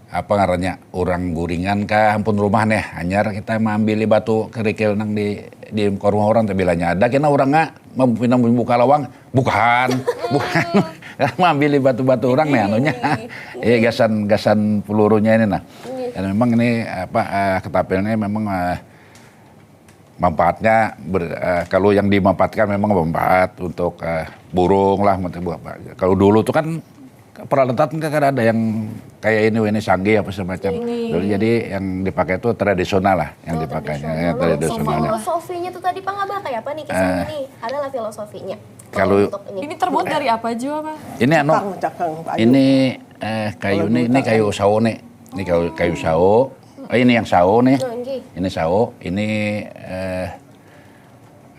apa ngarannya, orang guringan kah ampun rumah nih, hanyar kita maambili batu kerikil nang di, di muka rumah orang, tapi bilanya ada kena orang nggak mem-, pina membuka lawang, bukan, bukan, maambili batu-batu orang nih anunya, iya, gasan, gasan pelurunya ini nah. Dan memang ini apa, eh, ketapel ini memang, eh, manfaatnya ber-, eh, kalau yang dimanfaatkan memang manfaat untuk, eh, burung lah, untuk apa. Kalau dulu tuh kan peralatan kan ada yang kayak ini, ini canggih apa semacam. Dulu jadi yang dipakai itu tradisional lah, yang dipakainya ya, tradisionalnya. Filosofinya tuh tadi Pang Abah kayak apa nih kisahnya nih? Adalah filosofinya. Kalau Untuk ini. Ini terbuat dari apa juga, Pak? Ini anu, Cakang, cakang, kayu. Ini, eh, kayu ini, ini kayu sao nih. Ini kayu, kayu sao. Oh, ini yang sao nih. Oh, nggih. Ini sao, ini, eh,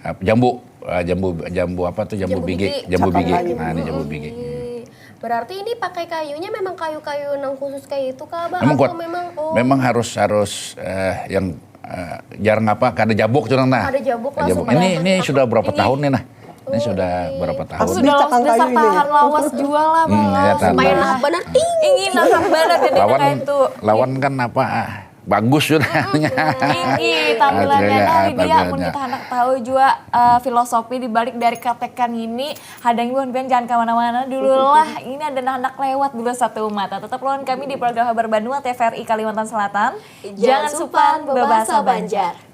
apa, jambu. Ah, jambu, jambu apa tuh? Jambu Jambu bigi. bigi. Jambu Cakang bigi. kayu. Nah, ini jambu bigi. Ih, Berarti ini pakai kayunya memang kayu-kayu nang khusus kayak itu kah, Abah? Memang Atau kuat. memang oh, Memang harus harus eh, yang eh, jarang apa kada jabuk curang nah. Ada jabuk lah Jabuk. sembarangan. Ini ini sudah berapa tahun nih nah? Ini sudah berapa tahun? Asli Sudah cakang dasar kayu ini. Tahan lawas jua lah, Hmm, Bang. ya, tahan Supaya lawas. Nah, benar ting. Ingin nahan banget jadi Lawan kayak itu. Lawan kan apa? Ah, bagus sudah. Tinggi tampilannya. Tampilannya, Nah, Lydia, tampilannya. Mun kita hendak tahu juga eh, filosofi di balik dari katekan ini, hadangi buhan pian jangan kemana-mana dulu lah. Ini ada anak lewat dulu satu mata. Tetap lawan kami di program Habar Banua T V R I Kalimantan Selatan. Jangan supan bebahasa Banjar.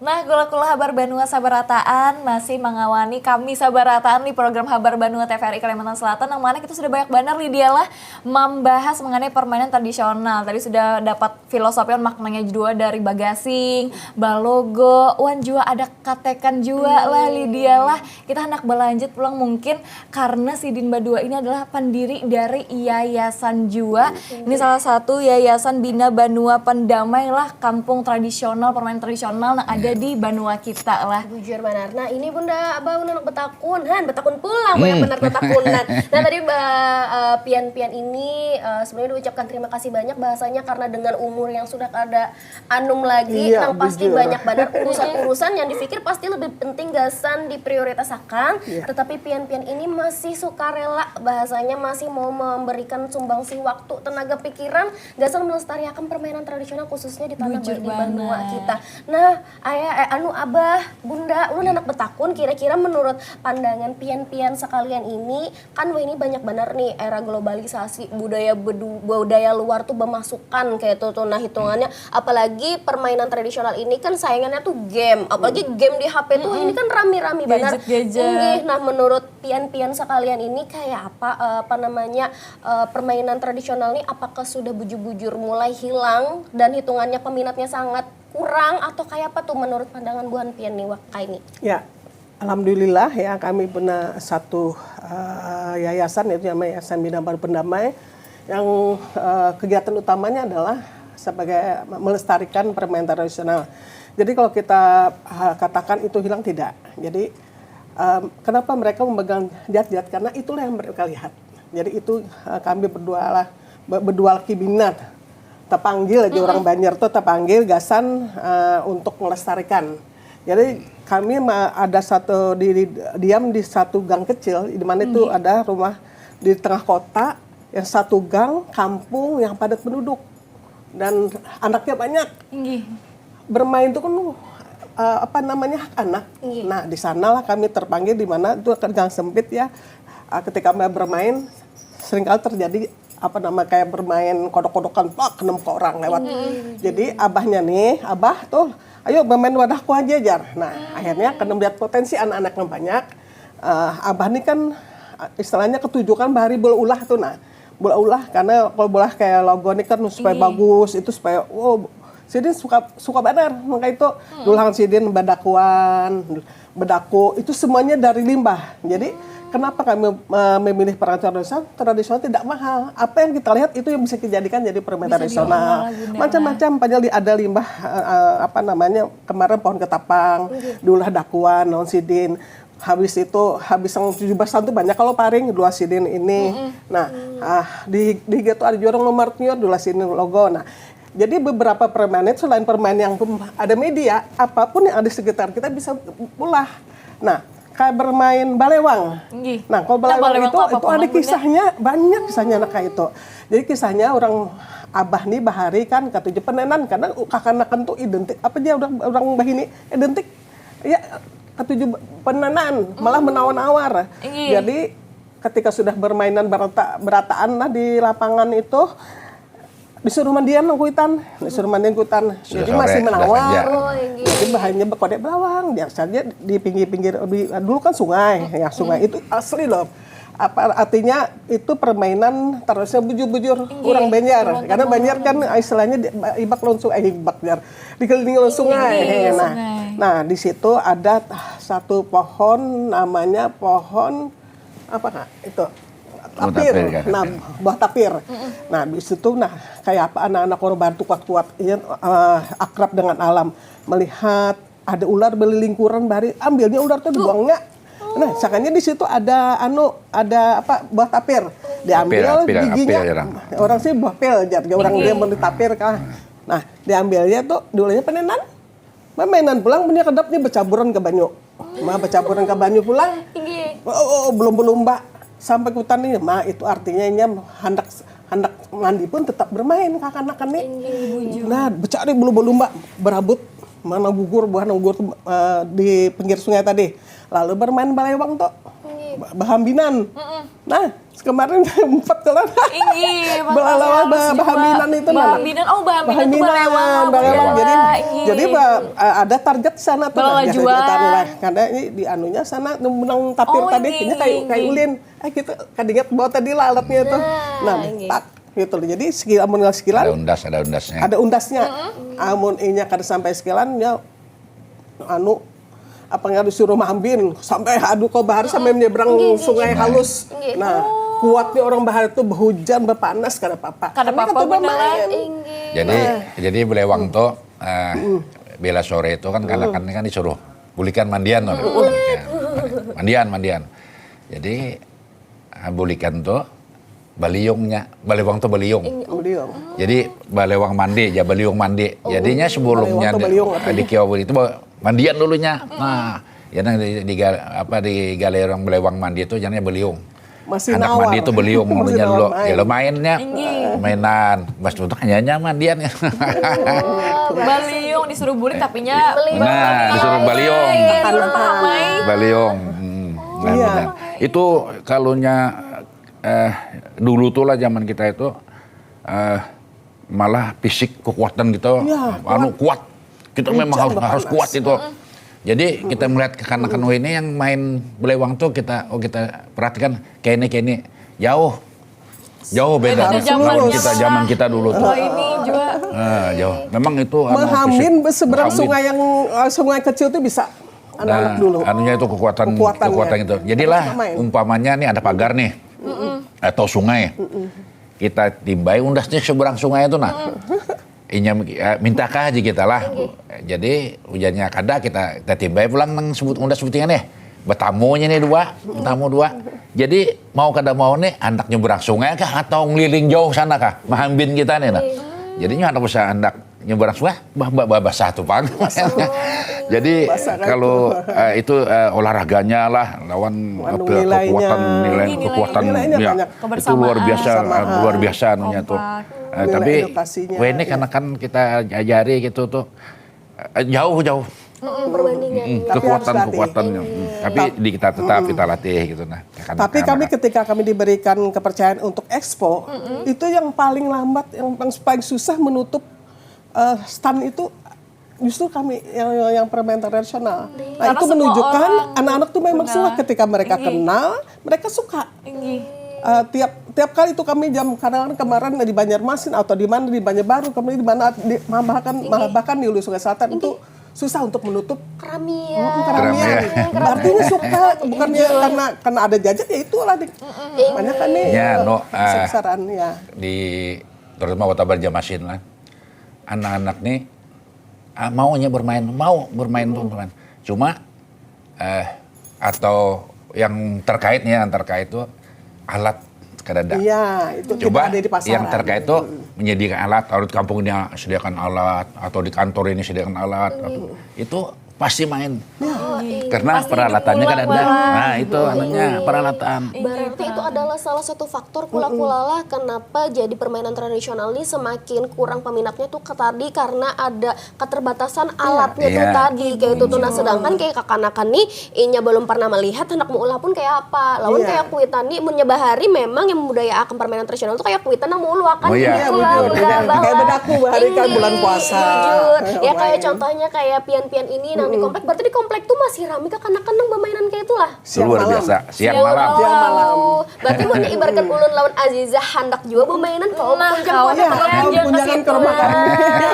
Nah, kula-kula Habar Banua sabarataan masih mangawani kami sabarataan di program Habar Banua T V R I Kalimantan Selatan. Nang mana kita sudah banyak banar, Lydia, lah membahas mengenai permainan tradisional. Tadi sudah dapat filosofi dan maknanya jua dari bagasing, balogo, wan jua ada katekan jua lah, Lydia, lah. Kita hendak berlanjut pulang mungkin karena sidin badua ini adalah pendiri dari yayasan jua. Ini salah satu yayasan Bina Banua Pendamai lah, kampung tradisional, permainan tradisional yang ada di banua kita lah. Bujur banar. Nah, ini Bunda Abah ulun handak betakun. Han, betakun pulang, banyak banar betakunan. Nah, tadi ba- eh, pian-pian ini eh, sebenarnya diucapkan terima kasih banyak bahasanya karena dengan umur yang sudah kada anum lagi, Iya, nang pasti bujur. Banyak banar urusan-urusan yang dipikir pasti lebih penting gasan diprioritasakan. Iya. Tetapi pian-pian ini masih sukarela, bahasanya masih mau memberikan sumbangsi waktu, tenaga pikiran gasan melestariakan permainan tradisional khususnya di tanah Bujur di banua banar. Kita. Nah, ayah, eh, anu, Abah, Bunda, ulun handak betakun, kira-kira menurut pandangan pian-pian sekalian ini, kan wah ini banyak banar nih era globalisasi, budaya bedu- budaya luar tuh bemasukan kayak itu tuh. Nah, hitungannya apalagi permainan tradisional ini kan saingannya tuh game, apalagi game di H P tuh ini kan rame-rame banar. Gadget-gadget. Inggih. Nah, menurut pian-pian sekalian ini kayak apa eh, apa namanya eh, permainan tradisional ini apakah sudah bujur-bujur mulai hilang dan hitungannya peminatnya sangat kurang atau kayak apa tuh menurut pandangan buhan pian nih wak kayak ini? Ya, alhamdulillah ya kami punya satu eh, yayasan, yaitu namanya Yayasan Bina Baru Pendamai, yang eh, kegiatan utamanya adalah sebagai melestarikan permainan tradisional. Jadi kalau kita eh, katakan itu hilang, tidak. Jadi em, kenapa mereka memegang jat-jat? Karena itulah yang mereka lihat. Jadi itu eh, kami berdua lah be- berdua laki bina terpanggil aja orang Banjar tuh terpanggil gasan eh, untuk melestarikan. Jadi kami ma- ada satu di, di- diam di satu gang kecil di mana itu ada rumah di tengah kota yang satu gang kampung yang padat penduduk dan anaknya banyak. Inggih. Bermain itu kan uh, apa namanya hak anak. Nah, di sanalah kami terpanggil di mana itu kan gang sempit ya. Uh, ketika mereka bermain seringkali terjadi apa nama kayak bermain kodok-kodokan pak kena muka orang lewat. Jadi abahnya nih, abah tuh ayo bermain wadahku aja jar. Nah, akhirnya kena melihat potensi anak-anak yang banyak. Uh, abah nih kan uh, istilahnya ketujuh kan bahari bola ulah tuh nah. Bola ulah karena kalau bola kayak logo nih kan supaya bagus itu supaya wow sidin suka suka benar makanya itu dulang sidin badakuan bedaku itu semuanya dari limbah jadi kenapa kami uh, memilih perang tradisional tradisional tidak mahal apa yang kita lihat itu yang bisa dijadikan jadi permen tradisional macam-macam padahal di- ada limbah uh, uh, apa namanya kemarin pohon ketapang diulah dakuan non sidin habis itu habis yang tujuh belas tahun tuh banyak kalau paring dua sidin ini nah ah, di di Geto ada juga orang nomor dua sidin logo nah jadi beberapa permen itu selain permen yang pem- ada media apapun yang ada di sekitar kita bisa ulah nah kayak bermain balewang Nggih. nah kalau Nah, balewang, balewang itu tuh apa itu ada pembangunnya? Kisahnya banyak kisahnya anak kayak itu jadi kisahnya orang abah nih bahari kan ketujuh penenan karena kekanakan tuh identik apa aja orang orang bahini identik ya ketujuh penenan malah menawar-nawar Iya. Jadi ketika sudah bermainan berata, berataan lah di lapangan itu disuruh mandian nang kuitan, disuruh mandian kuitan. Jadi sore, masih sudah menawar. kerja. Oh, inggih. Jadi bahannya berkodek belawang, biasa aja di pinggir-pinggir di- dulu kan sungai, ya sungai itu asli loh. Apa artinya itu permainan tarusnya bujur-bujur orang Banjar. Karena Banjar kan istilahnya di, ibak lawan sungai, eh, ibak jar. Dikelilingi oleh sungai. Iya, nah, sungai. Nah, di situ ada satu pohon namanya pohon apa, Kak? Itu tapir. Tapir, kan? Nah, buah tapir. Nah, di situ nah kayak apa anak-anak orang Banjar kuat-kuat, iya, eh, akrab dengan alam, melihat ada ular belilingkuran bari, ambilnya ular tuh dibuangnya. Nah, sakanya di situ ada anu, ada apa, buah tapir. Diambil giginya. Orang sih buah pil, jadi orang dia mau tapir kah. Nah, diambilnya tuh diulahnya penenan. Mainan pulang punya kedap nih bercaburan ke banyu. Mah bercaburan ke banyu pulang. Oh, oh, belum belum mbak sampai ke hutan nih. Mah itu artinya inya hendak hendak mandi pun tetap bermain kakanakan nih. Nah, becari belum belum mbak berabut mana gugur buah gugur tuh, eh, di pinggir sungai tadi. Lalu bermain balewang tuh. Ba- Bahambinan. Nah, kemarin empat kalau Inggih, Belalawa bahambinan itu nah. Bahambinan, oh bahambinan itu balewang. Balewang. Jadi, jadi eh, ada target sana tuh. Nah, jadi lah. Karena ini di anunya sana menang tapir oh, tadi, ini kayu kayu ulin. Ah gitu, kadingat bawa tadi lah alatnya tuh. Nah, nah tak gitu loh. Jadi skill amun skilan ada undas, ada undasnya. Ada undasnya. Amun inya kada sampai skilan ya anu apa nggak disuruh mambin sampai aduh kok bahar sampai menyeberang sungai halus. Nah, kuatnya orang bahar itu berhujan berpanas kada apa-apa. Kada apa-apa benar. Jadi jadi belewang tuh eh, bila sore itu kan karena kan kan disuruh bulikan mandian tuh. Mandian, mandian. Jadi ah, bulikan tuh baliungnya, balewang tuh baliung. Beliau. Jadi balewang mandi ya, baliung mandi. Jadinya sebelumnya di kiau itu mandian dulunya. Nah, ya nang di, di apa di galerong balewang mandi itu jadinya baliung. Masih anak mandi itu beliung dulunya dulu. Ya lo mainnya mainan. Mas tuh hanya mandian ya. Baliung disuruh bulik tapinya nah disuruh baliung. Baliung. Hmm. Iya. Itu kalunya eh, dulu tuh lah zaman kita itu eh, malah fisik kekuatan kita ya, anu kuat. Kita memang harus harus kuat itu. Jadi kita melihat kekanakan ini yang main belewang tuh kita oh kita perhatikan kayak ini kayak ini jauh jauh beda lawan kita zaman kita dulu tuh. Oh, ini juga. Nah, jauh. Memang itu menghamin seberang sungai yang uh, sungai kecil itu bisa anak-anak nah, dulu. Anunya itu kekuatan kekuatan, kekuatan itu. Jadilah umpamanya nih ada pagar nih mm -mm. atau sungai. Mm -mm. Kita timbai undasnya seberang sungai itu nah. Mm -mm. Inya eh, minta kah aja kita lah. Mm -mm. Jadi hujannya kada kita kita timbai pulang nang sebut undas sebutnya nih. Betamunya nih dua, betamu dua. Jadi mau kada mau nih andak nyeberang sungai kah atau ngeliling jauh sana kah? Mahambin kita nih nah. Jadinya anak usaha andak nyeberang sungai bah bah bah basah tuh pang. Jadi kalau eh, itu eh, olahraganya lah lawan apa, kekuatan nilai kekuatan ya itu luar biasa eh, luar biasa anunya tuh. Eh, tapi weh ini karena kan kita ajari gitu tuh eh, jauh jauh Mm-mm, perbandingan. Mm, kekuatan kekuatannya. Mm. Tapi di kita tetap kita latih gitu nah. Kan, Tapi kami ketika kami diberikan kepercayaan untuk expo, itu yang paling lambat, yang, yang paling susah menutup eh, stand itu justru kami yang yang, yang permain tradisional. Nah, Karena itu semua menunjukkan orang anak-anak tuh memang benar. suka ketika mereka kenal, mereka suka. Inggih. Eh, tiap tiap kali itu kami jam kadang kemarin di Banjarmasin atau di mana di Banjarbaru, kami di mana di bahkan bahkan di Hulu Sungai Selatan itu susah untuk menutup Keramian. keramian. Keramian. Artinya suka bukannya karena karena ada jajan ya itulah di banyak kan nih Ya, eh, no, ah. besar-besaran ya. Di terutama kota Banjarmasin lah. Anak-anak nih ah, maunya bermain, mau bermain tuh bermain. Cuma eh atau yang terkait nih yang terkait tuh alat kadada. Iya, itu Coba tidak ada di pasaran. Yang terkait tuh menyediakan alat, atau di kampung dia sediakan alat, atau di kantor ini sediakan alat, atau- itu pasti main. Oh, iya. Karena Pasti peralatannya kan diulang ada. ulang. Nah itu namanya peralatan. Berarti itu adalah salah satu faktor kula-kula lah kenapa jadi permainan tradisional ini semakin kurang peminatnya tuh ke tadi karena ada keterbatasan alatnya tuh Iya. tadi kayak itu tuh. Nah sedangkan kayak kakanakan nih inya belum pernah melihat hendak meulah pun kayak apa. Lawan Iya. Kayak kuitan nih mun nya bahari memang yang membudayaakan permainan tradisional tuh kayak kuitan nang meuluakan Oh, iya. gitu lah. Iya, betul. Udah Kayak bedaku bahari kan bulan puasa. Jujur. Ya kayak Main. Contohnya kayak pian-pian ini Di komplek, berarti di komplek tuh masih rame kakanakan nang bamainan kayak itulah. Siang luar malam. Biasa, siang malam. Siang malam. Berarti mau ibaratkan ulun lawan Aziza handak juga bamainan kalau nah, kawan ya, jangan ke rumah kami.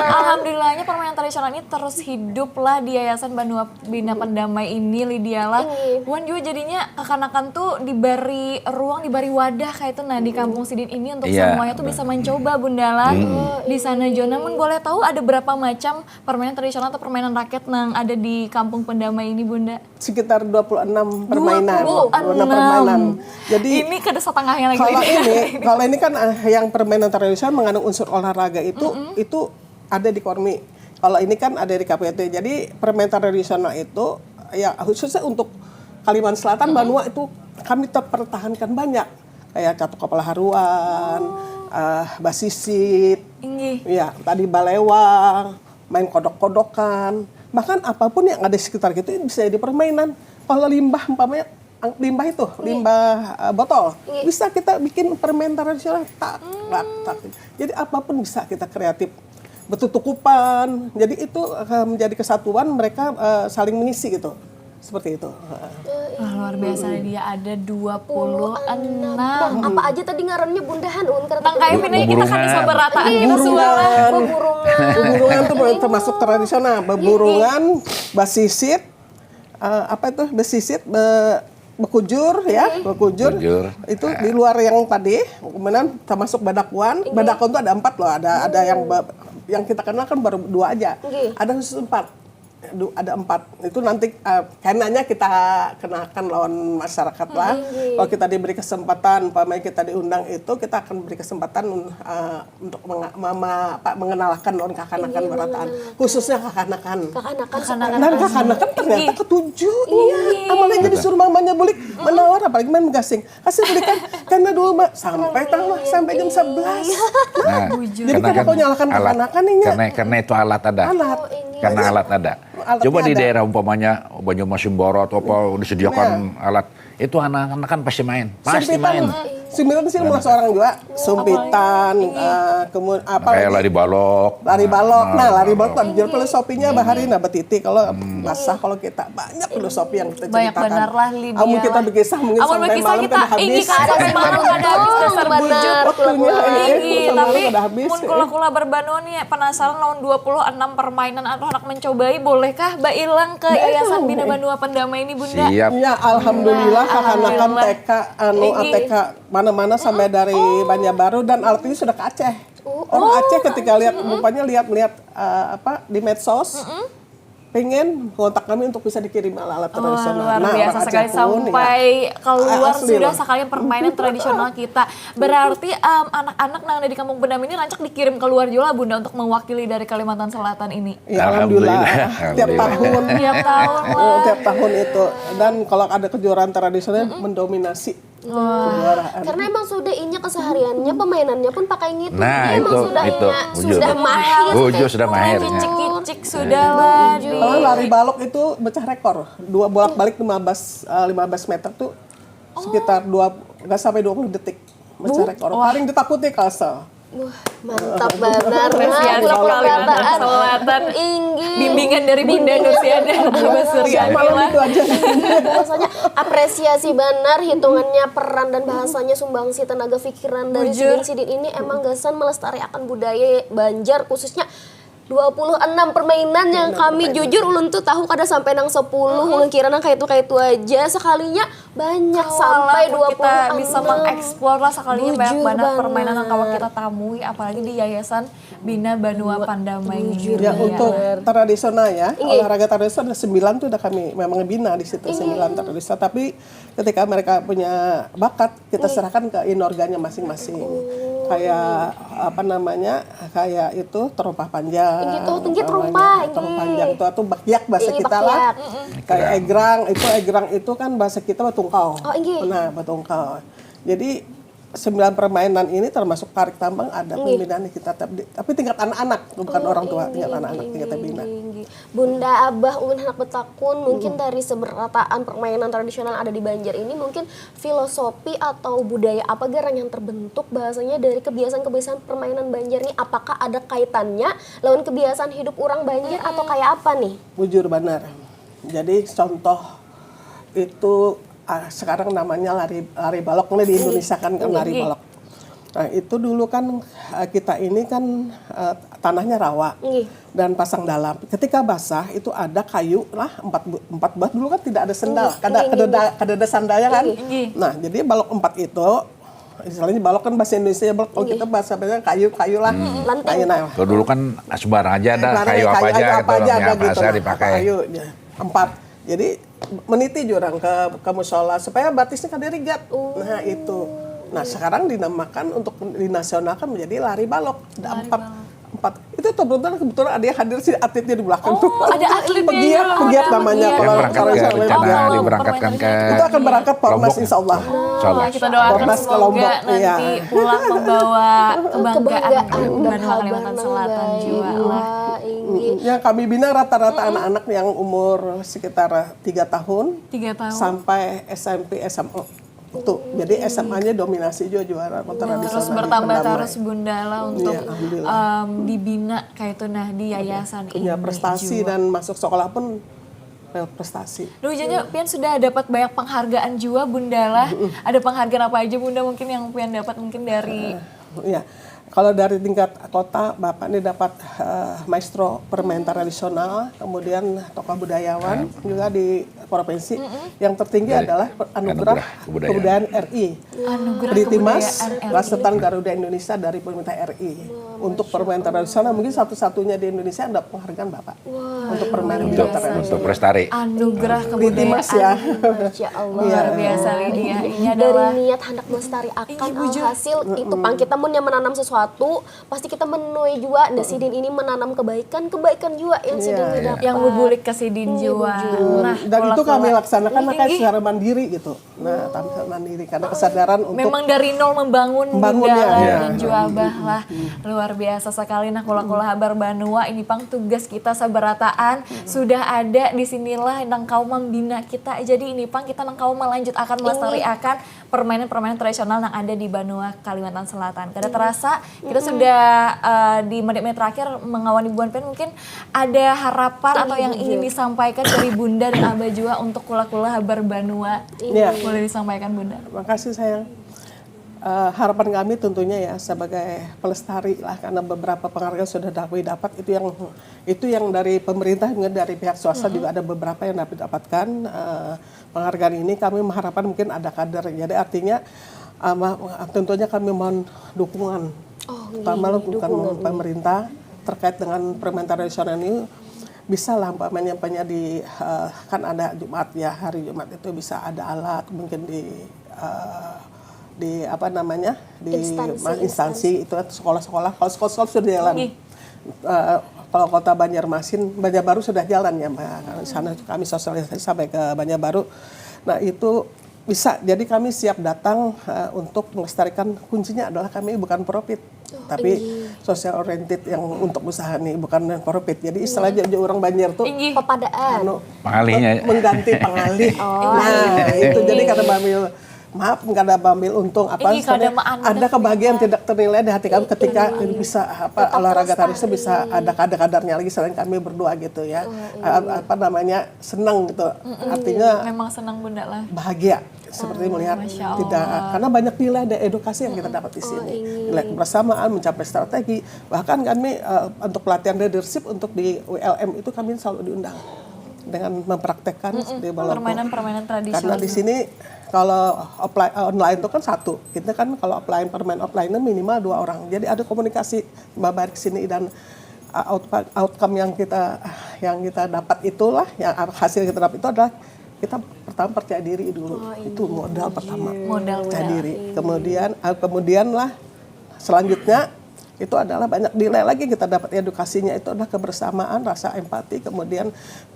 Alhamdulillahnya permainan tradisional ini terus hidup lah di Yayasan Banua Bina Pendamai ini, Lydia lah. Wan juga jadinya kakanakan tuh diberi ruang, diberi wadah kayak itu nah di kampung sidin ini untuk iya, semuanya tuh bisa mencoba Bunda lah. Hmm. Di sana juga. Namun boleh tahu ada berapa macam permainan tradisional atau permainan rakyat yang ada di kampung Pendamai ini, Bunda? Sekitar dua puluh enam permainan. dua puluh enam permainan. Jadi ini kada setengahnya lagi. Kalau ini, kalau ini kan uh, yang permainan tradisional mengandung unsur olahraga itu mm -hmm. itu ada di Kormi. Kalau ini kan ada di K P T. Jadi permainan tradisional itu ya khususnya untuk Kalimantan Selatan mm -hmm. Banua itu kami terpertahankan banyak kayak catur kepala haruan, oh. uh, basisit, Inggih. Ya tadi balewang, main kodok-kodokan, bahkan apapun yang ada di sekitar kita itu bisa jadi permainan. Kalau limbah umpamanya limbah itu, limbah uh, botol, bisa kita bikin permen tradisional tak, tak, tak. Jadi apapun bisa kita kreatif, bertutukupan. Jadi itu uh, menjadi kesatuan mereka uh, saling mengisi gitu. Seperti itu. Wah, luar biasa dia ada dua puluh enam. Nah, apa aja tadi ngarannya bundahan un karena kayak ini kita kan bisa berataan gitu suara. Beburungan. Beburungan tuh termasuk tradisional. Beburungan, basisit, uh, apa itu? Basisit, be, bekujur ya, bekujur. Itu di luar yang tadi, kemudian termasuk badakuan. Badakuan tuh ada empat loh, ada ada yang yang kita kenal kan baru dua aja. Ada khusus empat. Aduh, ada empat. Itu nanti uh, kayaknya kita kenakan lawan masyarakat lah. Mm-hmm. Kalau kita diberi kesempatan, umpamanya kita diundang itu, kita akan beri kesempatan uh, untuk mama, apa, mengenalkan lawan kakanakan berataan. Khususnya kakanakan. Kakanakan. Dan kakanakan ternyata ketujuh. Iya. Amalnya jadi suruh mamanya bulik menawar, apalagi main gasing. Kasih belikan karena dulu mbak sampai tang lah sampai jam sebelas. Nah, jadi kada kau nyalakan kekanakan ini. Karena karena itu alat ada. Alat. Karena alat ada. Alat Coba ada. Di daerah umpamanya Banyumas Simboro atau apa disediakan alat. Itu anak-anak kan pasti main. Pasti main. Sumpitan sih mulai seorang juga. Sumpitan, uh, kemudian apa kayak lagi? Lari balok. Lari balok. Nah, nah lari balok tadi jual filosofinya bahari nah betiti kalau hmm. Basah kalau kita banyak filosofi yang kita banyak ceritakan. Banyak benar lah Lydia. Amun kita berkisah mungkin Amun sampai malam kita, kita habis. Ingin sampai malam kada habis dasar bujur. Waktunya ya, sampai malam kada habis. Mun kula-kula berbanua nih penasaran lawan dua puluh enam permainan atau anak mencobai bolehkah bailang ke Yayasan Bina Banua Pendamai ini Bunda? Siap. Ya alhamdulillah nah, kakanakan T K anu A T K mana-mana sampai dari Banjarbaru dan alat ini sudah ke Aceh. Orang Aceh ketika lihat rupanya lihat-lihat uh, apa di medsos pengen kontak kami untuk bisa dikirim alat-alat tradisional. Wah, luar biasa nah, sekali sampai ya. Keluar asli sudah lah. Sekalian permainan tradisional kita. Berarti um, anak-anak yang ada di Kampung Pendam ini rancak dikirim keluar juga Bunda untuk mewakili dari Kalimantan Selatan ini. Ya, alhamdulillah. Alhamdulillah. Tiap tahun. Tiap tahun. Oh, tiap tahun itu. Dan kalau ada kejuaraan tradisional mm -mm. Mendominasi. Wah, karena emang sudah inya kesehariannya pemainannya pun pakai ngitu. Nah, emang itu, sudah itu, inya sudah mahir. Bujur sudah mahir. Kicik-kicik sudah lah. Kalau lari balok itu pecah rekor. Dua bolak-balik lima belas uh, eh, lima belas meter tuh oh. Sekitar dua enggak sampai dua puluh detik. Pecah rekor. Paling ditakuti kalsel. Wah, mantap banar. Apresiasi nah, Kalimantan Selatan. Inggih. Bimbingan dari Bunda Nusiada. Abah Suryani lah. Itu aja. Rasanya apresiasi banar hitungannya peran dan bahasanya sumbangsi tenaga pikiran dari sidin-sidin ini emang gasan melestariakan budaya Banjar khususnya dua puluh enam permainan yang kami jujur ulun tuh tahu kada sampai nang sepuluh ulun kira nang kayak itu kayak itu aja sekalinya banyak sampai dua puluh kita bisa mengeksplor lah sekalinya banyak banget permainan yang kalau kita tamui apalagi di Yayasan Bina Banua Pandamai ini. Ya, untuk tradisional ya, olahraga tradisional ada sembilan tuh udah kami memang bina di situ sembilan tradisional. Tapi ketika mereka punya bakat kita serahkan ke inorganya masing-masing. Kayak apa namanya? Kayak itu terompah panjang. Gitu, tinggi terompah. Terompah panjang itu atau bakiak bahasa kita lah. Kayak egrang, itu egrang itu kan bahasa kita batungkau. Oh, inggih. Nah, batungkau. Jadi sembilan permainan ini termasuk tarik tambang ada pembinaan kita tapi tingkat anak-anak bukan orang tua tingkat anak-anak kita bina. Bunda abah ulun handak betakun mungkin dari seberataan permainan tradisional ada di Banjar ini mungkin filosofi atau budaya apa garang yang terbentuk bahasanya dari kebiasaan-kebiasaan permainan Banjar nih apakah ada kaitannya lawan kebiasaan hidup orang Banjar atau kayak apa nih? Bujur banar. Jadi contoh itu uh, sekarang namanya lari lari balok, ini di Indonesia kan, kan lari balok. Nah, itu dulu kan uh, kita ini kan uh, tanahnya rawa dan pasang dalam. Ketika basah itu ada kayu lah empat empat buah, dulu kan tidak ada sendal, kada kada ada kada ada sandalnya kan. Nah, jadi balok empat itu istilahnya balok kan bahasa Indonesia balok, kalau kita bahasa Banjar kayu kayu lah. Kayu, nah. Kalau dulu kan sembarang aja ada, kayu apa aja gitu, apa aja ada gitu, dipakai. Kayu, ya. Empat. Jadi meniti jurang ke ke musola supaya batisnya kada rigat. Nah, itu. Nah, sekarang dinamakan untuk dinasionalkan menjadi lari balok. Ada empat. Empat. Itu tuh kebetulan kebetulan ada yang hadir si atletnya di belakang tuh. Oh, ada atletnya. Pegiat, pegiat namanya. Yang berangkat ke rencana diberangkatkan ke. Itu akan berangkat Pornas, insya Allah. Insya Allah. Kita doakan semoga nanti pulang membawa kebanggaan Banua Kalimantan Selatan juga lah. Yang kami bina rata-rata anak-anak yang umur sekitar tiga tahun, Tiga tahun. Sampai S M P, S M A. Tuh, jadi S M A-nya dominasi juga juara motor tradisional. Terus bertambah terus Bunda lah untuk um, dibina kayak itu nah di yayasan ini. Punya prestasi dan masuk sekolah pun lewat prestasi. Duh, jadinya Pian sudah dapat banyak penghargaan juga Bunda lah. Ada penghargaan apa aja Bunda mungkin yang Pian dapat mungkin dari Ya, kalau dari tingkat kota, Bapak ini dapat uh, maestro permain tradisional, kemudian tokoh budayawan juga di provinsi. Yang tertinggi adalah anugerah, kebudayaan, R I. Anugerah Ditimas Rasetan Garuda Indonesia dari pemerintah R I untuk permainan tradisional, mungkin satu-satunya di Indonesia ada penghargaan Bapak untuk permainan untuk, tradisional. Untuk pelestari. Anugerah kebudayaan. Ditimas ya. Masya Allah. Luar biasa Lydia. Ini Dari adalah niat hendak melestariakan alhasil itu pang kita mun yang menanam sesuatu pasti kita menuai juga. Nah, sidin ini menanam kebaikan, kebaikan juga yang sidin dapat. Yang bubulik ke sidin juga. Nah, Dan itu kami laksanakan makanya secara mandiri gitu. Nah, tampil mandiri karena kesadaran untuk Memang dari nol membangun Membangun, Bunda ya, lah ya. Dan juga Abah lah. Luar biasa sekali nah kula-kula habar banua ini pang tugas kita sabarataan sudah ada di sinilah nang kaum membina kita. Jadi ini pang kita nang kaum melanjut akan melestariakan permainan-permainan tradisional yang ada di banua Kalimantan Selatan. Kada terasa kita sudah eh, di menit-menit terakhir mengawani buan pen mungkin ada harapan atau yang ingin disampaikan dari Bunda dan Abah juga untuk kula-kula habar banua. Ya. Boleh disampaikan Bunda. Makasih sayang. Eh, harapan kami tentunya ya sebagai pelestari lah karena beberapa penghargaan sudah kami dapat itu yang itu yang dari pemerintah juga dari pihak swasta juga ada beberapa yang dapat dapatkan eh, penghargaan ini kami mengharapkan mungkin ada kader jadi artinya eh, ma- tentunya kami mohon dukungan terutama dukungan pemerintah terkait dengan permainan tradisional ini bisa lah umpamanya umpamanya di eh, kan ada Jumat ya hari Jumat itu bisa ada alat mungkin di eh, di apa namanya di Instansi, ma- instansi itu sekolah-sekolah kalau sekolah-sekolah sudah jalan. Eh, kalau kota Banjarmasin, Banjarbaru sudah jalan ya, Mbak. Karena di sana kami sosialisasi sampai ke Banjarbaru. Nah itu bisa, jadi kami siap datang eh, untuk melestarikan. Kuncinya adalah kami bukan profit, tapi social oriented yang untuk usaha nih, bukan profit. Jadi istilahnya aja orang Banjar tuh Inggih. Pepadaan. anu, Pangalihnya. Mengganti pangalih. Nah itu jadi karena Bamil maaf nggak ada Bamil untung apa Ini kada sebenarnya maandang ada kebahagiaan tidak ternilai di hati kami ketika bisa apa olahraga tari itu bisa ada kadar-kadarnya lagi selain kami berdua gitu ya A- apa namanya senang gitu artinya Memang senang Bunda lah. bahagia seperti melihat Masya Allah. tidak karena banyak nilai dan edukasi yang kita dapat di sini nilai kebersamaan mencapai strategi bahkan kami eh, untuk pelatihan leadership untuk di W L M itu kami selalu diundang dengan mempraktekkan di Balongko. Permainan-permainan tradisional. Karena di sini kalau offline, online itu kan satu, kita kan kalau offline permain offline itu minimal dua orang, jadi ada komunikasi baik sini dan uh, out- outcome yang kita yang kita dapat itulah, yang hasil kita dapat itu adalah kita pertama percaya diri dulu, itu modal pertama Modal percaya modal. Diri, kemudian uh, kemudian lah selanjutnya itu adalah banyak nilai lagi yang kita dapat edukasinya itu adalah kebersamaan, rasa empati, kemudian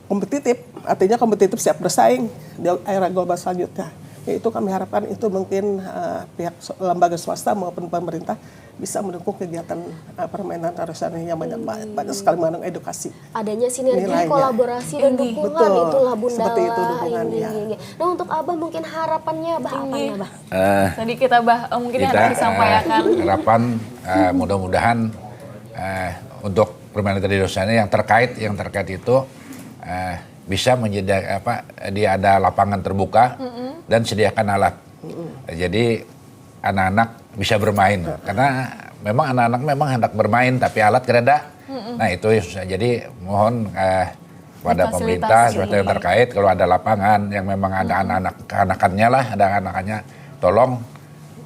kompetitif, artinya kompetitif siap bersaing di era global selanjutnya. Ya, itu kami harapkan itu mungkin uh, pihak so- lembaga swasta maupun pemerintah bisa mendukung kegiatan uh, permainan tradisional yang banyak banyak sekali mengandung edukasi. Adanya sinergi, Nilainya. Kolaborasi dan Inggih. dukungan Betul. Itulah Bunda Seperti itu lah. dukungan, Inggih, ya. Inggih. Nah, untuk Abah mungkin harapannya Abah apa nih Abah? Eh, Sedikit Abah, eh, mungkin yang kita harus disampaikan. eh, harapan eh, mudah-mudahan eh, untuk permainan tradisional yang terkait yang terkait itu eh, bisa menjadi apa, dia ada lapangan terbuka dan sediakan alat. Jadi anak-anak bisa bermain karena memang anak-anak memang hendak bermain tapi alat kada ada. Nah, itu yang susah. Jadi mohon eh, pada pemerintah, Difasilitasi. Pemerintah yang terkait kalau ada lapangan yang memang ada anak-anak anakannya lah, ada anakannya, tolong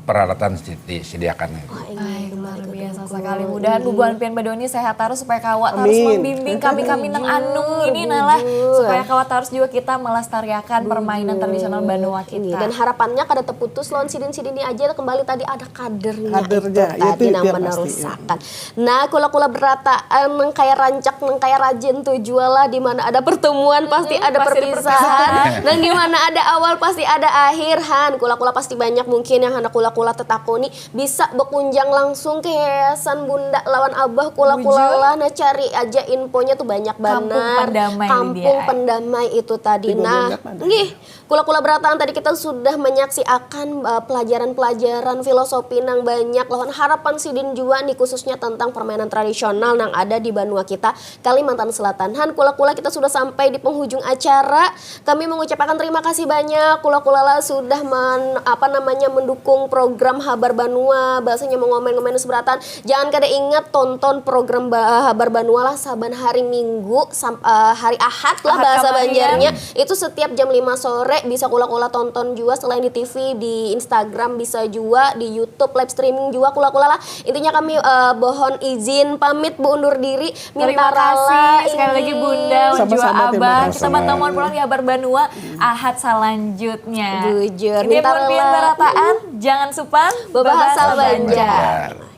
peralatan di- disediakan. Ay, luar biasa sekali. Mudahan bubuhan pian badua ni sehat terus supaya kawa terus membimbing kami-kami nang anum ini nah lah, supaya kawa terus juga kita melestariakan permainan tradisional Banua kita. Dan harapannya kada terputus lawan sidin-sidin ni aja kembali tadi ada kadernya, Kadernya, itu tadi itu nang yang pasti, menerusakan. Nah, kula-kula berataan nang kaya rancak, nang kaya rajin tu jua lah, di mana ada pertemuan pasti ada pasti ada perpisahan. Nang di mana ada awal pasti ada akhir, han. Kula-kula pasti banyak mungkin yang hendak kula-kula tetakuni, bisa bekunjang langsung ke yayasan bunda lawan abah kula-kula lah. Nah, cari aja infonya tuh banyak Kampung banar. Pendamai, Kampung Lydia. Pendamai itu tadi. Tiga Nah, bulan ada. Nggih, kula-kula berataan tadi kita sudah menyaksiakan eh, pelajaran-pelajaran filosofi nang banyak lawan harapan sidin jua nih, khususnya tentang permainan tradisional nang ada di banua kita, Kalimantan Selatan. Han, kula-kula kita sudah sampai di penghujung acara. Kami mengucapkan terima kasih banyak kula-kula lah sudah men, apa namanya, mendukung program Habar Banua, bahasanya mengomen-ngomen seberatan. Jangan kada ingat tonton program ba- Habar Banua lah saban hari Minggu sam- eh, hari Ahad lah, bahasa Banjarnya. Itu setiap jam lima sore bisa kula-kula tonton juga, selain di T V, di Instagram bisa juga, di YouTube live streaming juga kula-kula lah. Intinya kami eh, mohon izin pamit Bu, undur diri. Terima kasih sekali lagi Bunda, jua Abah. Kita bertemu pulang di Habar Banua Ahad selanjutnya. Bujur. Ini pun pian berataan, jangan supan Babahasa Banjar.